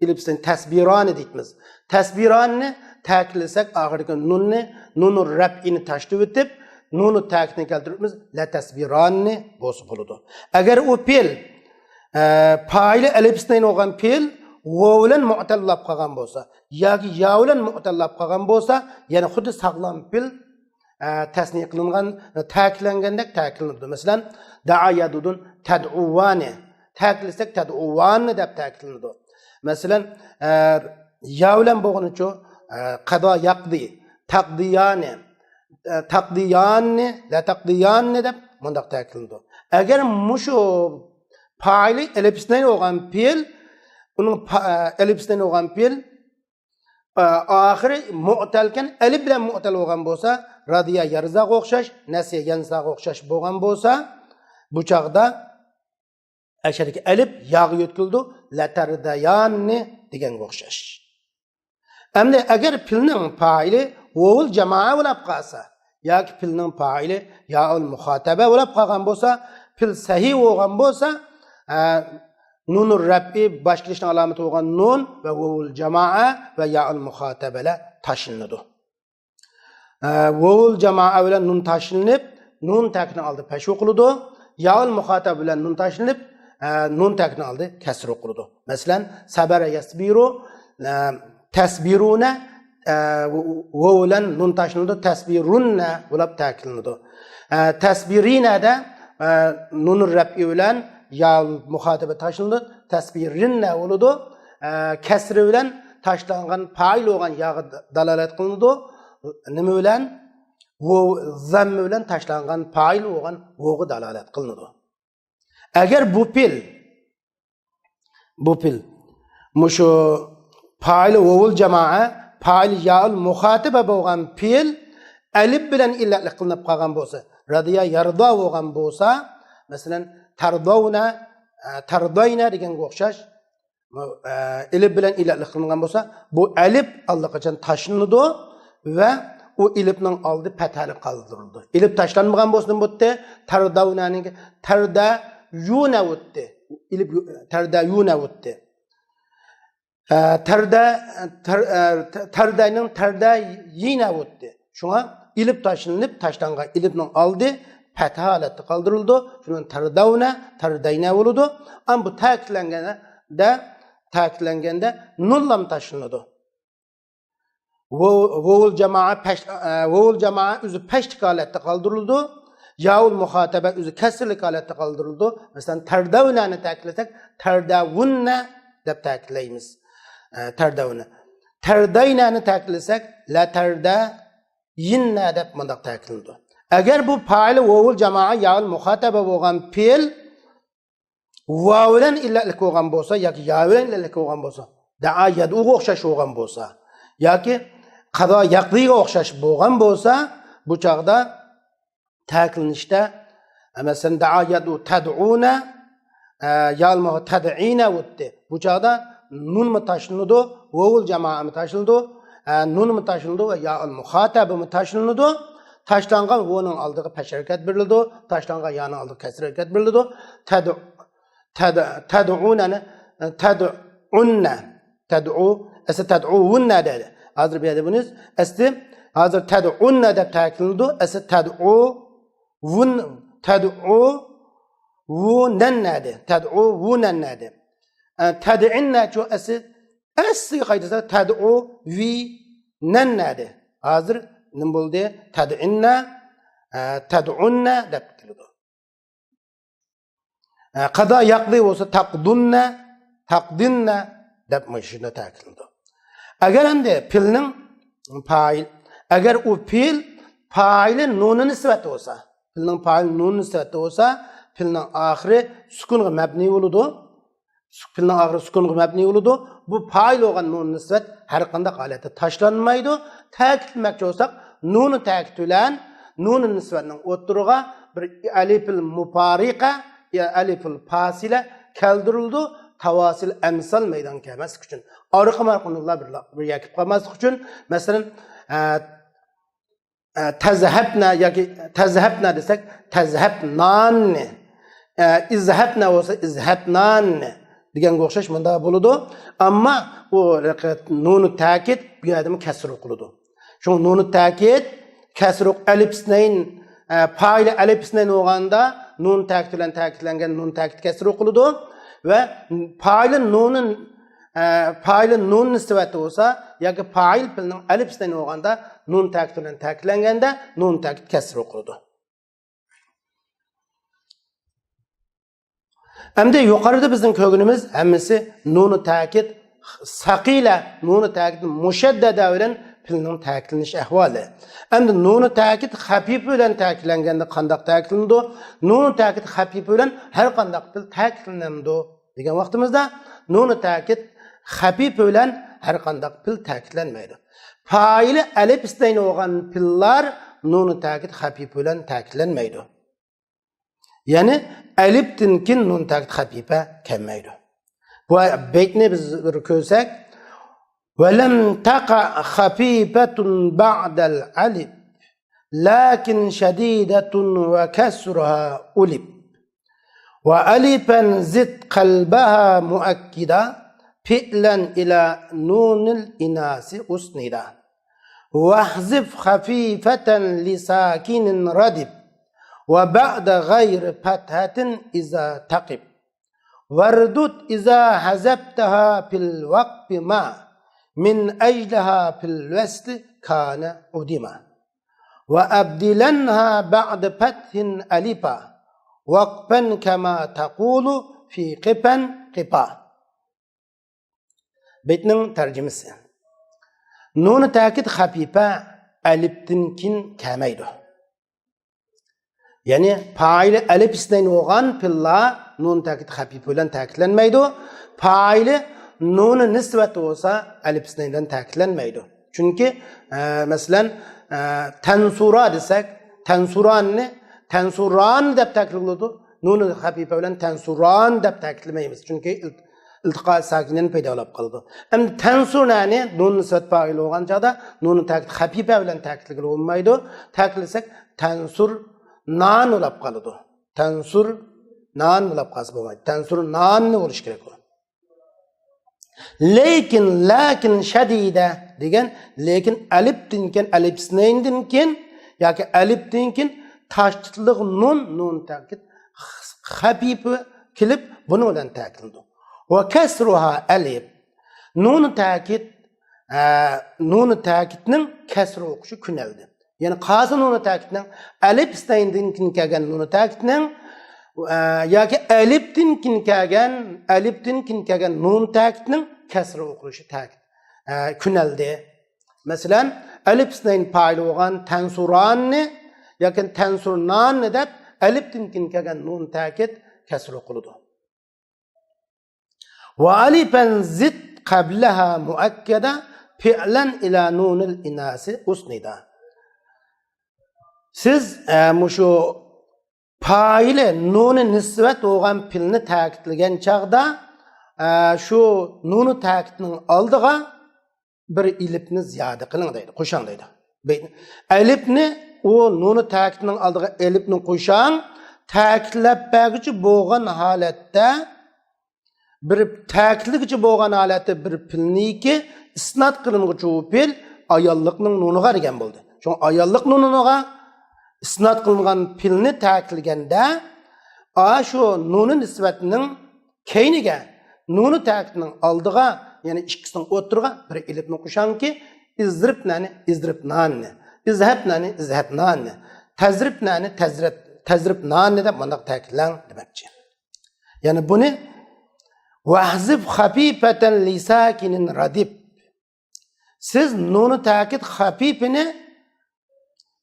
ئېلىپ ئىسنەين تەسبىرانى دەيمىز. تەسبىرانىنى تەكىتلىسەك، ئاخىرىدىكى نۇننى، نۇنۇ رەپئىنى تاشلىۋېتىپ، نۇنۇ تەكىتنى كەلتۈرۈپمىز، لەتەسبىراننى بولسا بولىدۇ. ئەگەر ئۇ پېئىل، ئە، پائىلى ئەلىپ ئىسنەين بولغان پېئىل ۋاۋ بىلەن مۇئتەل بولاپ قالغان بولسا ياكى يا بىلەن مۇئتەل بولاپ قالغان بولسا، يەنە خۇددى ساغلام پېئىل، ئە، تەسنىيە قىلىنغان، تەكىتلەنگەندەك تەكىتلىنىدۇ. مەسىلەن، دەئا يەدۇدۇن تەدئۇۋانى. تەكىتلىسەك، تەدئۇۋانى دەپ تەكىتلىنىدۇ. مەسىلەن، ئە، يا بىلەن بولغىنىچۇ، ئە، قەدا يەقدى، تەقدىيانى، ئە، تەقدىياننى، لەتەقدىياننى دەپ مۇنداق تەكىتلىنىدۇ. ئەگەر مۇشۇ پائىلى ئەلىپ ئىسنەين بولغان پېئىل، ئۇنىڭ پا-، ئە، ئەلىپ ئىسنەين بولغان پېئىل، ئە، ئاخىرى مۇئتەلكەن، ئەلىپ بىلەن مۇئتەل بولغان بولسا، رادىيا يەرزاغا ئوخشاش، نەسىيە يەنساغا ئوخشاش بولغان بولسا، بۇ چاغدا ئەشەدىكى ئەلىپ ياغا يۆتكىلىدۇ، لەتەردەياننى دېگەنگە ئوخشاش. ئەمدى ئەگەر پېئىلنىڭ پائىلى ۋاۋۇل جامائە بولاپ قالسا ياكى پېئىلنىڭ پائىلى يائۇل مۇخاتەبە بولاپ قالغان بولسا، پېئىل سەھىھ بولغان بولسا، ئە، نۇنۇر رەپئى باش كېلىشنىڭ ئالامىتى بولغان نۇن ۋە ۋاۋۇل جامائە ۋە يائۇل مۇخاتەبەلەر تاشلىنىدۇ. ئە، ۋوۋۇل جامائە بىلەن نۇن تاشلىنىپ، نۇن تەكىتنىڭ ئالدى پەش ئوقۇلىدۇ. ياۋۇل مۇخاتەب بىلەن نۇن تاشلىنىپ، ئە، نۇن تەكىتنىڭ ئالدى كەسر ئوقۇلىدۇ. مەسىلەن، سەبەرە يەسبىرۇ، ئە، تەسبىرۇنە، ئە، ۋوۋ بىلەن نۇن تاشلىنىدۇ، تەسبىرۇننە بولۇپ تەكىتلىنىدۇ. ئە، تەسبىرىنەدە، ئە، نۇنۇر رەپئى بىلەن يا مۇخاتەبە تاشلىنىدۇ، تەسبىرىننە بولىدۇ. ئە، كەسرى بىلەن تاشلانغان پائىل بولغان ياغا دالالەت قىلىنىدۇ. نېمە بىلەن؟ ۋوۋ، زەممە بىلەن تاشلانغان پائىل بولغان ۋوغا دالالەت قىلىنىدۇ. ئەگەر بۇ پېئىل، بۇ پېئىل، مۇشۇ پائىلى ۋوۋۇل جامائە، پائىلى يائۇل مۇخاتىبە بولغان پېئىل ئەلىپ بىلەن ئىللەتلىك قىلىنىپ قالغان بولسا، رەدىيە يەردا بولغان بولسا، مەسىلەن، تەردەۋنە، ئە، تەردەينە دېگەنگە ئوخشاش، ئە، ئەلىپ بىلەن ئىللەتلىك قىلىنغان بولسا، بۇ ئەلىپ ئاللىقاچان تاشلىنىدۇ ۋە ئۇ ئېلىپنىڭ ئالدى پەتھەلىك قالدۇرۇلىدۇ. ئېلىپ تاشلانمىغان بولسا نېمە بولاتتى؟ تەردەۋنەنىڭكى تەردەيۇنە بولاتتى. ئېلىپ تەردەيۇنە بولاتتى. ئە، تەردە، تەر-، ئە، تە-، تەردەينىڭ تەردەيىنە بولاتتى. شۇڭا ئېلىپ تاشلىنىپ، تاشلانغان ئېلىپنىڭ ئالدى پەتھە ھالەتتە قالدۇرۇلىدۇ. شۇنىڭ تەردەۋنە، تەردەينە بولىدۇ. ئەمما بۇ تەكىتلەنگەندە، تەكىتلەنگەندە نۇنلام تاشلىنىدۇ. ۋوۋ-، ۋوۋۇل جامائە پەش-، ئە، ۋوۋۇل جامائە ئۆزى پەشلىك ھالەتتە قالدۇرۇلىدۇ. ياۋۇل مۇخاتەبە ئۆزى كەسىرلىك ھالەتتە قالدۇرۇلىدۇ. مەسىلەن، تەردەۋنەنى تەكىتلىسەك، تەردەۋۇننە دەپ تەكىتلەيمىز. ئە، تەردەۋنە. تەردەينەنى تەكىتلىسەك، لەتەردەيىننە دەپ مۇنداق تەكىتلىنىدۇ. ئەگەر بۇ پائىلى ۋوۋۇل جامائە ياۋۇل مۇخاتەبە بولغان پېئىل ۋاۋ بىلەن ئىللەتلىك بولغان بولسا ياكى يا بىلەن ئىللەتلىك بولغان بولسا، دەئا يەدئۇغا ئوخشاش بولغان بولسا ياكى قەزا يەقزىگە ئوخشاش بولغان بولسا، بۇ چاغدا تەكىتلىنىشتە، مەسىلەن، دەئا يەدئۇ تەدئۇنە، ئە، يا بولمىسا تەدئىنە بولاتتى. بۇ چاغدا نۇنمۇ تاشلىنىدۇ، ۋوۋۇل جامائەمۇ تاشلىنىدۇ، ئە، نۇنمۇ تاشلىنىدۇ ۋە يائۇل مۇخاتەبىمۇ تاشلىنىدۇ. تاشلانغان ۋونىڭ ئالدىغا پەش ھەرىكەت بېرىلىدۇ، تاشلانغان يانىڭ ئالدىغا كەسىر ھەرىكەت بېرىلىدۇ. تەدئۇ تەد-، تەدئۇنەنى، تەدئۇننە. تەدئۇ، ئەسلى تەدئۇۋۇننە دەيدۇ. ھازىر بۇ يەردە بۇنى ئەسلى، ھازىر تەدئۇننە دەپ تەكىتلىنىدۇ. ئەسلى تەدئۇۋۇن، تەدئۇۋۇنەننە دەيدۇ. تەدئۇۋۇنەننە دەيدۇ. ئە، تەدئىننەچۇ ئەسلى، ئەسلىگە قايتىسا تەدئۇۋىنەننە دەيدۇ. ھازىر نېمە بولدى؟ تەدئىننە، ئە، تەدئۇننە دەپ كېلىدۇ. ئە، قەزا يەقزى بولسا تەقدۇننە، تەقدىننە دەپ مۇشۇنداق تەكىتلىنىدۇ. ئەگەر ئەمدى پېئىلنىڭ پائىل، ئەگەر ئۇ پېئىل پائىلى نۇنى نىسۋەتتە بولسا، پېئىلنىڭ پائىلى نۇنى نىسۋەتتە بولسا، پېئىلنىڭ ئاخىرى سۈكۈنغا مەبنىي بولىدۇ. پېئىلنىڭ ئاخىرى سۈكۈنغا مەبنىي بولىدۇ. بۇ پائىل بولغان نۇنى نىسۋەت ھەر قانداق ھالەتتە تاشلانمايدۇ. تەكىتلىمەكچى بولساق، نۇنى تەكىت بىلەن نۇنى نىسۋەتنىڭ ئوتتۇرىغا بىر ئەلىپىل مۇپارىقە يا ئەلىپىل پاسىلە كەلتۈرۈلىدۇ. تاۋاسىل ئەمسال مەيدانغا كەلمەسلىك ئۈچۈن. ئارقىمۇ ئارقىمۇ بىر، بىر يەكىپ قالماسلىق ئۈچۈن. مەسىلەن، ئە، ئە، تەزھەبنە ياكى تەزھەبنە دېسەك، تەزھەبناننى، ئە، ئىزھەبنە بولسا، ئىزھەبناننى دېگەنگە ئوخشاش مۇنداق بولىدۇ. ئەمما ئۇ نۇنۇ تەكىت بۇ يەردىمۇ كەسر ئوقۇلىدۇ. شۇڭا نۇنۇ تەكىت كەسر ئوق-، ئەلىپ ئىسنەين، ئە، پائىلى ئەلىپ ئىسنەين بولغاندا نۇنۇ تەكىت بىلەن تەكىتلەنگەن نۇنۇ تەكىت كەسر ئوقۇلىدۇ ۋە پائىلى نۇنۇ ئە، پائىلى نۇن نىسۋەتى بولسا ياكى پائىل پېئىلنىڭ ئەلىپ ئىسنەين بولغاندا نۇن تەكىت بىلەن تەكىتلەنگەندە نۇن تەكىت كەسر ئوقۇلىدۇ. ئەمدى يۇقىرىدا بىزنىڭ كۆرگىنىمىز ھەممىسى نۇنۇ تەكىت سەقىلە، نۇنۇ تەكىت مۇشەددەدە بىلەن پېئىلنىڭ تەكىتلىنىش ئەھۋالى. ئەمدى نۇنۇ تەكىت خەپىپە بىلەن تەكىتلەنگەندە قانداق تەكىتلىنىدۇ؟ نۇنۇ تەكىت خەپىپە بىلەن ھەر قانداق پېئىل تەكىتلىنەمدۇ؟ دېگەن ۋاقتىمىزدا نۇنۇ تەكىت خەپىپە بىلەن ھەر قانداق پېئىل تەكىتلەنمەيدۇ. پائىلى ئەلىپ ئىسنەين بولغان پېئىللار نۇنۇ تەكىت خەپىپە بىلەن تەكىتلەنمەيدۇ. يەنى ئەلىپتىن كېيىن نۇنۇ تەكىت خەپىپە كەلمەيدۇ. بۇ بەيتنى بىز بىر كۆرسەك، ولم تقع خفيفة بعد الألف، لكن شديدة وكسرها ألف. وألفا زد قلبها مؤكدا، فعلا إلى نون الإناث أسندا. واحذف خفيفة لساكن ردف، وبعد غير فتحة إذا تقف. واردد إذا حذفتها في الوقف ما من أجلها في الوصل كان عدما. وأبدلنها بعد فتح ألفا، وقفا كما تقول في قفا قفا. بېيتنىڭ تەرجىمىسى. نۇنى تەكىد خەپىپە ئەلىپتىن كېيىن كەلمەيدۇ. يەنى پائىلى ئەلىپ ئىسنەين بولغان پېئىللار نۇن تەكىد خەپىپە بىلەن تەكىدلەنمەيدۇ. پائىلى نۇنى نىسۋەت بولسا ئەلىپ ئىسنەين بىلەن تەكىدلەنمەيدۇ. چۈنكى، ئە، مەسىلەن، ئە، تەنسۇرا دېسەك، تەنسۇراننى، تەنسۇران دەپ تەكىدلىگىلى بولىدۇ. نۇنى خەپىپە بىلەن تەنسۇران دەپ تەكىدلىمەيمىز. چۈنكى ئىلت-، ئىلتىقائى ساكىنەن پەيدا بولۇپ قالىدۇ. ئەمدى تەنسۇر نەنى نۇن نىسۋەت پائىل بولغان چاغدا نۇنى تەكىد خەپىپە بىلەن تەكىدلىگىلى بولمايدۇ. تەكىدلىسەك تەنسۇر نان بولۇپ قالىدۇ. تەنسۇر نان بولۇپ قالسا بولمايدۇ. تەنسۇر ناننى بولۇش كېرەك ئۇ. لېكىن، لەكىن شەدىدە دېگەن، لېكىن ئەلىپتىن كېيىن، ئەلىپ ئىسنەيندىن كېيىن ياكى ئەلىپتىن كېيىن تاشلىق نۇن، نۇن تەكىد خەپىپە كېلىپ، بۇنىڭ بىلەن تەكىدلىنىدۇ. ۋە كەسرۇھا ئەلىپ. نۇنى تەكىد، ئە، نۇنى تەكىدنىڭ كەسرى ئوقۇشى كۈنەلدى. يەنى قالسا نۇنى تەكىدنىڭ ئەلىپ ئىسنەيندىن كېيىن كەلگەن نۇنى تەكىدنىڭ، ئە، ياكى ئەلىپتىن كېيىن كەلگەن، ئەلىپتىن كېيىن كەلگەن نۇن تەكىدنىڭ كەسرى ئوقۇلۇشى تەكىد، ئە، كۈنەلدى. مەسىلەن، ئەلىپ ئىسنەين پائىل بولغان تەنسۇراننى ياكى تەنسۇرناننى دەپ، ئەلىپتىن كېيىن كەلگەن نۇن تەكىد كەسرى ئوقۇلىدۇ. وألفا زد قبلها مؤكدا فعلا إلى نون الإناث أسندا. سىز، ئە، مۇشۇ پائىلى نۇنى نىسۋەت بولغان پېئىلنى تەكىدلىگەن چاغدا، ئە، شۇ نۇنى تەكىدنىڭ ئالدىغا بىر ئېلىپنى زىيادە قىلىڭ دەيدۇ، قوشاڭ دەيدۇ. بى-، ئەلىپنى، ئۇ نۇنى تەكىدنىڭ ئالدىغا ئەلىپنى قوشاڭ، تەكىدلەپ بەرگۈچى بولغان ھالەتتە، بىر تەكىدلىگۈچى بولغان ھالەتتە بىر پېئىلنىكى ئىسناد قىلىنغۇچى بۇ پېئىل ئاياللىقنىڭ نۇنىغا دېگەن بولدى. شۇڭا ئاياللىق نۇنىغا ئىسناد قىلىنغان پېئىلنى تەكىدلىگەندە، ئاشۇ نۇنى نىسۋەتنىڭ كەينىگە نۇنى تەكىدنىڭ ئالدىغا، يەنى ئىككىسىنىڭ ئوتتۇرىغا بىر ئېلىپنى قوشاڭكى، ئىزرىبنەنى ئىزرىبناننى، ئىزھەبنەنى ئىزھەبناننى، تەزرىبنەنى تەزرىب، تەزرىبناننى دەپ مۇنداق تەكىتلەڭ دېمەكچى. يەنى بۇنى ۋەھزىف خەپىپەتەن لىساكىنىن رەدىپ. سىز نۇنى تەكىد خەپىپىنى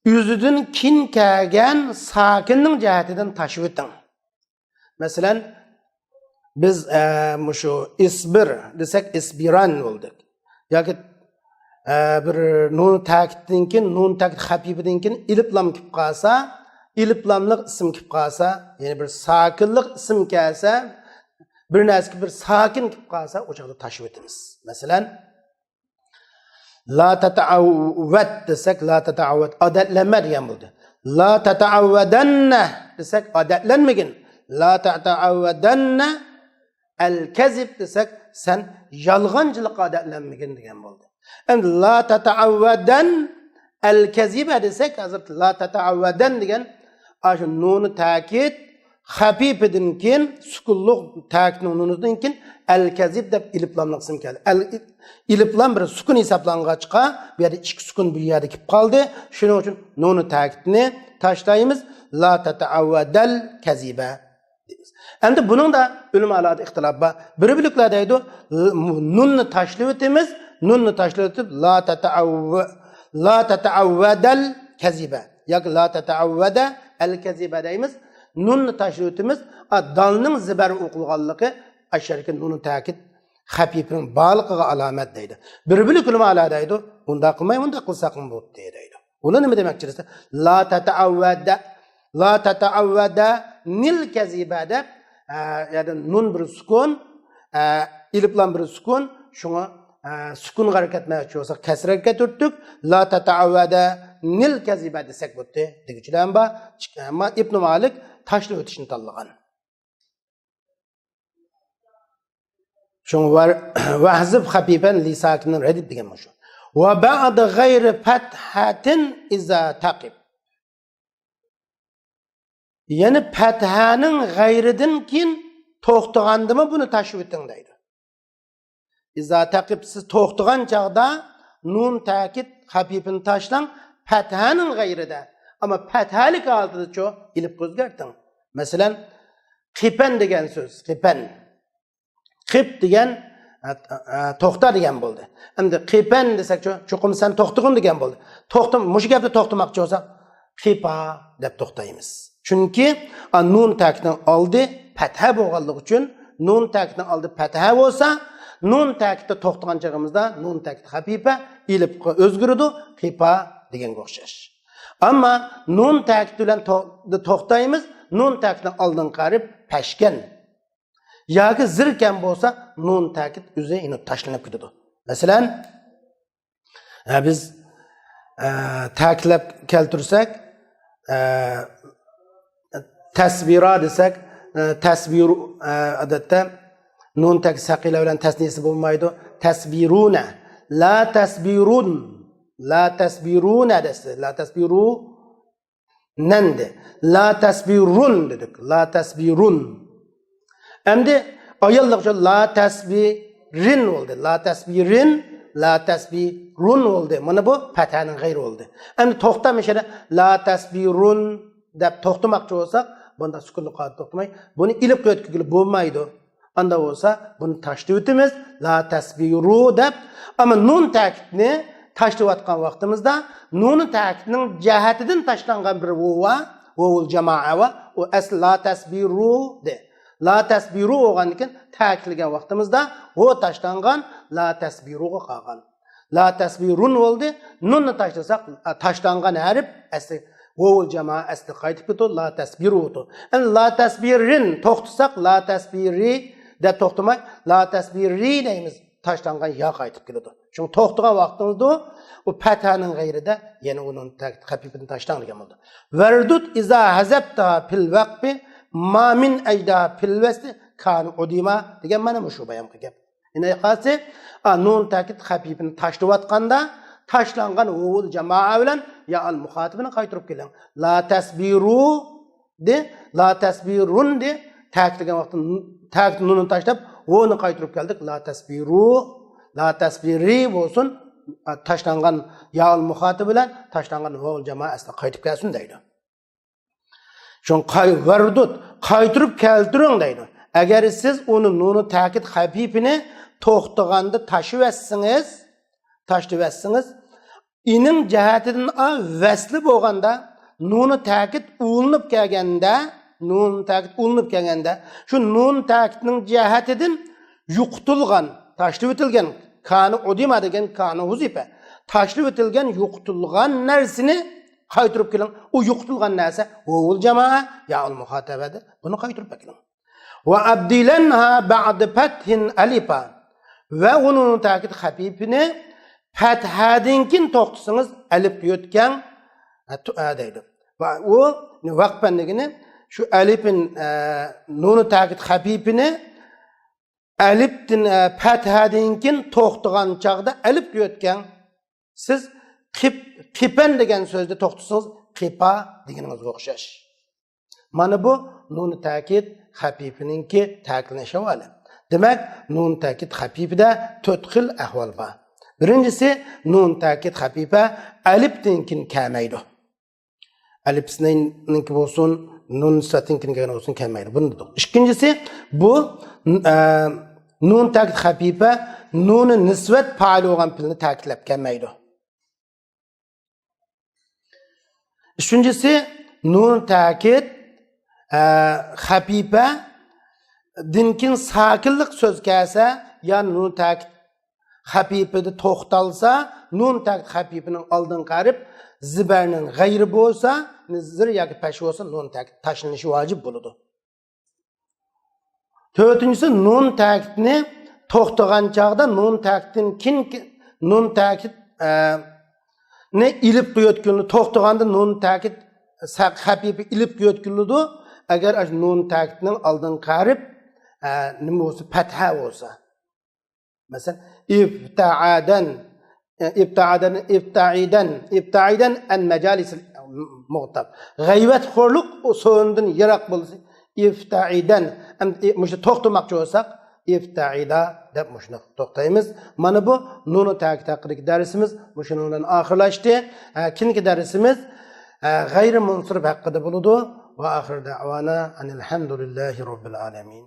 ئۆزىدىن كېيىن كەلگەن ساكىننىڭ جەھىتىدىن تاشلىۋېتىڭ. مەسىلەن، بىز، ئە، مۇشۇ ئىسبىر دېسەك، ئىسبىران بولدى. ياكى، ئە، بىر نۇن تەكىدتىن كېيىن، نۇن تەكىد خەپىپىدىن كېيىن ئېلىپ لام كېلىپ قالسا، ئېلىپ لاملىق ئىسىم كېلىپ قالسا، يەنى بىر ساكىنلىق ئىسىم كەلسە، بىر نەرسىگە بىر ساكىن كېلىپ قالسا، ئۇ چاغدا تاشلىۋېتىمىز. مەسىلەن، لا تەتەئەۋۋەد دېسەك، لا تەتەئەۋۋەد، ئادەتلەنمە دېگەن بولدى. لا تەتەئەۋۋەدەننە دېسەك، ئادەتلەنمىگىن. لا تەتەئەۋۋەدەننە ئەل كەزىب دېسەك، سەن يالغانچىلىققا ئادەتلەنمىگىن دېگەن بولدى. ئەمدى لا تەتەئەۋۋەدەن ئەل كەزىبە دېسەك، ھازىر لا تەتەئەۋۋەدەن دېگەن ئاشۇ نۇنى تەكىد خەپىپىدىن كېيىن، سۈكۈنلۈق تەكىدنىڭ نۇنىدىن كېيىن ئەل كەزىب دەپ ئېلىپ لاملىق ئىسىم كەلدى. ئەل، ئېلىپ لام بىر سۈكۈن ھېسابلانغاچقا، بۇ يەردە ئىككى سۈكۈن بىر يەردە كېلىپ قالدى. شۇنىڭ ئۈچۈن نۇنى تەكىدنى تاشلايمىز. لا تەتەئەۋۋەدەل كەزىبە دەيمىز. ئەمدى بۇنىڭدا ئۆلىمالاردا ئىختىلاپ بار. بىر بۆلەكلەر دەيدۇ، نۇننى تاشلىۋېتىمىز، نۇننى تاشلىۋېتىپ، لا تەتەئەۋۋە، لا تەتەئەۋۋەدەل كەزىبە ياكى لا تەتەئەۋۋەدە ئەل كەزىبە دەيمىز. نۇننى تاشلىۋېتىمىز. ئا، دالنىڭ زىبەر ئوقۇلغانلىقى ئاشۇ يەردىكى نۇنى تەكىد خەپىپىنىڭ بارلىقىغا ئالامەت دەيدۇ. بىر بۆلەك ئۆلىمالار دەيدۇ، ئۇنداق قىلماي، مۇنداق قىلساقمۇ بولدى دەيدۇ. ئۇلار نېمە دېمەكچى دېسە، لا تەتەئەۋۋەدە، لا تەتەئەۋۋەدە نىل كەزىبە دەپ، ئە، يەنى نۇن بىر سۈكۈن، ئە، ئېلىپ لام بىر سۈكۈن، شۇڭا، ئە، سۈكۈنغا ھەرىكەت مەنچى بولسا كەسرەگە كەتۈرتتۇق. لا تەتەئەۋۋەدە نىل كەزىبە دېسەك بولدى دېگۈچىلەر بار. ئەمما ئىبنى مالىك تاشلىۋېتىشنى تاللىغان. شۇڭا ۋەھزىف خەپىپەن لىساكىنىن رەدىپ دېگەن مۇشۇ. وبعد غير فتحة إذا تقف. يەنى پەتھەنىڭ غەيرىدىن كېيىن توختىغاندىمۇ بۇنى تاشلىۋېتىڭ دەيدۇ. ئىزا تەقىپ، سىز توختىغان چاغدا نۇن تەكىد خەپىپىنى تاشلاڭ، پەتھەنىڭ غەيرىدە. ئەمما پەتھەلىك ھالىتىدىچۇ ئېلىپقا ئۆزگەرتىڭ. مەسىلەن، قىپەن دېگەن سۆز، قىپەن. قىپ دېگەن، ئە، ئە، توختا دېگەن بولدى. ئەمدى قىپەن دېسەكچۇ، چوقۇم سەن توختىغىن دېگەن بولدى. توختا، مۇشۇ گەپتە توختىماقچى بولساق، قىپا دەپ توختايمىز. چۈنكى، ئا، نۇن تەكىدنىڭ ئالدى پەتھە بولغانلىقى ئۈچۈن، نۇن تەكىدنىڭ ئالدى پەتھە بولسا، نۇن تەكىدتە توختىغان چېغىمىزدا نۇن تەكىد خەپىپە ئېلىپقا ئۆزگىرىدۇ، قىپا دېگەنگە ئوخشاش. ئەمما نۇن تەكىد بىلەن تو-، توختايمىز، نۇن تەكىدنىڭ ئالدىنقى ھەرپ پەشكەن. ياكى زىركەن بولسا، نۇن تەكىد ئۆزى يەنە تاشلىنىپ كېتىدۇ. مەسىلەن، ئە، بىز، ئە، تەكىتلەپ كەلتۈرسەك، ئە، تەسۋىرا دېسەك، ئە، تەسۋىرۇ، ئە، ئادەتتە نۇن تەكىد سەقىلە بىلەن تەسنىيىسى بولمايدۇ. تەسۋىرۇنە. لا تەسۋىرۇن. لا تەسۋىرۇنە دەيسىز. لا تەسۋىرۇ نەندى. لا تەسبىرۇن دېدۇق. لا تەسبىرۇن. ئەمدى ئاياللىق ئۈچۈن لا تەسبىرىن بولدى. لا تەسبىرىن، لا تەسبىرۇن بولدى. مانا بۇ پەتھەنىڭ غەيرى بولدى. ئەمدى توختام ئىچىدە لا تەسبىرۇن دەپ توختىماقچى بولساق، بۇندا سۈكۈنلۈك ھالەتتە توختىماي، بۇنى ئېلىپقا ئۆتكۈزگىلى بولمايدۇ. ئاندا بولسا بۇنى تاشلىۋېتىمىز. لا تەسبىرۇ دەپ. ئەمما نۇن تەكىدنى تاشلىۋاتقان ۋاقتىمىزدا نۇنى تەكىدنىڭ جەھەتىدىن تاشلانغان بىر ۋو بار. ۋوۋۇل جامائە بار. ئۇ ئەسلى لا تەسبىرۇ دە. لا تەسبىرۇ بولغاندىن كېيىن تەكىدلىگەن ۋاقتىمىزدا ۋو تاشلانغان، لا تەسبىرۇغا قالغان. لا تەسبىرۇن بولدى. نۇننى تاشلىساق، تاشلانغان ھەرپ ئەسلى ۋوۋۇل جامائە ئەسلىگە قايتىپ كېتىدۇ. لا تەسبىرۇ بولىدۇ. ئەمدى لا تەسبىرىن توختىساق، لا تەسبىرى دەپ توختىماي، لا تەسبىرى دەيمىز. تاشلانغان يا قايتىپ كېلىدۇ. شۇڭا توختىغان ۋاقتىڭىزدا ئۇ پەتھەنىڭ غەيرىدە يەنە ئۇنىڭ تەكىد خەپىپىنى تاشلاڭ دېگەن بولىدۇ. ۋەردۇت ئىزا ھەزەپتە پىل ۋەقپى ما مىن ئەجدا پىل ۋەسلى كان ئۇدىما دېگەن مانا مۇشۇ بايامقى گەپ. ئىنايقاسى، ئا، نۇن تەكىد خەپىپىنى تاشلىۋاتقاندا، تاشلانغان ۋوۋۇل جامائە بىلەن يا ئەل مۇخاتىبىنى قايتۇرۇپ كېلىڭ. لا تەسبىرۇ دى، لا تەسبىرۇن دى، تەكىتلىگەن ۋاقىتتا تەكىت نۇننى تاشلاپ، ۋونى قايتۇرۇپ كەلدۇق. لا تەسبىرۇ، لا تەسبىرى بولسۇن، ئا، تاشلانغان يا ئەل مۇخاتىب بىلەن تاشلانغان ۋوۋۇل جامائە ئەسلىگە قايتىپ كەلسۇن دەيدۇ. شۇڭا قاي-، ۋەردۇت، قايتۇرۇپ كەلتۈرۈڭ دەيدۇ. ئەگەر سىز ئۇنى نۇنى تەكىد خەپىپىنى توختىغاندا تاشلىۋەتسىڭىز، تاشلىۋەتسىڭىز، ئىنىڭ جەھەتىدىن ئا ۋەسلى بولغاندا، نۇنى تەكىد ئۇلىنىپ كەلگەندە، نۇنى تەكىد ئۇلىنىپ كەلگەندە، شۇ نۇن تەكىدنىڭ جەھەتىدىن يوقىتىلغان، تاشلىۋېتىلگەن، كانى ئۇدىما دېگەن كانى ھۇزىپە، تاشلىۋېتىلگەن، يوقىتىلغان نەرسىنى قايتۇرۇپ كېلىڭ. ئۇ يوقىتىلغان نەرسە ۋوۋۇل جامائە يا ئەل مۇخاتەبەدە، بۇنى قايتۇرۇپ ئەكېلىڭ. ۋە ئەبدىلەنھا بەئدە پەتھىن ئەلىپا. ۋە ئۇنىڭ تەكىد خەپىپىنى پەتھەدىن كېيىن توختىسىڭىز، ئەلىپ يۆتكەڭ، ئە، تو-، ئە، دەيدۇ. ۋە ئۇ ۋەقپەن دېگىنى شۇ ئەلىپىن، ئە، نۇنى تەكىد خەپىپىنى ئەلىپتىن، ئە، پەتھەدىن كېيىن توختىغان چاغدا ئەلىپ يۆتكەڭ. سىز قىپ-، قىپەن دېگەن سۆزدە توختىسىڭىز، قىپا دېگىنىڭىزگە ئوخشاش. مانا بۇ نۇن تەكىد خەپىپىنىڭكى تەكىتلىنىش ئەھۋالى. دېمەك، نۇن تەكىد خەپىپىدە تۆت خىل ئەھۋال بار. بىرىنچىسى، نۇن تەكىد خەپىپە ئەلىپتىن كېيىن كەلمەيدۇ. ئەلىپنىڭكى بولسۇن، نۇن سەتىنكىنى كەلگەن بولسۇن، كەلمەيدۇ. بۇنى دېدۇق. ئىككىنچىسى، بۇ، ئە، نۇن تەكىد خەپىپە نۇنى نىسۋەت پائىل بولغان پېئىلنى تەكىتلەپ كەلمەيدۇ. ئۈچىنچىسى، نۇن تەكىد، ئە، خەپىپەدىن كېيىن ساكىنلىق سۆز كەلسە، يا نۇن تەكىد خەپىپىدە توختالسا، نۇن تەكىد خەپىپىنىڭ ئالدىنقى ھەرپ زىبەرنىڭ غەيرى بولسا، زىر ياكى پەش بولسا، نۇن تەكىد تاشلىنىشى ۋاجىپ بولىدۇ. تۆتىنچىسى، نۇن تەكىدنى توختىغان چاغدا نۇن تەكىدتىن كېيىن، نۇن تەكىد، ئە، نى ئېلىپقا يۆتكىلىدۇ. توختىغاندا نۇن تەكىد سە-، خەپىپە ئېلىپقا يۆتكىلىدۇ. ئەگەر ئاشۇ نۇن تەكىدنىڭ ئالدىنقى ھەرپ، ئە، نېمە بولسا، پەتھە بولسا. مەسىلەن، ئىفتەئەدەن، ئىبتائىدەن، ئىبتائىدەن، ئىبتائىدەن ئەن مەجالىسىل مۇغتاب. غەيۋەتخورلۇق سورۇندىن يىراق بولسا، ئىبتائىدەن. ئەمدى مۇشۇ توختىماقچى بولساق، ئىبتائىدا دەپ مۇشۇنداق توختايمىز. مانا بۇ نۇنۇ تەكىد ھەققىدىكى دەرسىمىز مۇشۇنىڭ بىلەن ئاخىرلاشتى. ھە، كېيىنكى دەرسىمىز، ھە، غەيرى مۇنسىرىپ ھەققىدە بولىدۇ. ۋە ئاخىر دەۋانا ئەنىل ھەمدۇلىللاھى رەببىل ئالەمىن.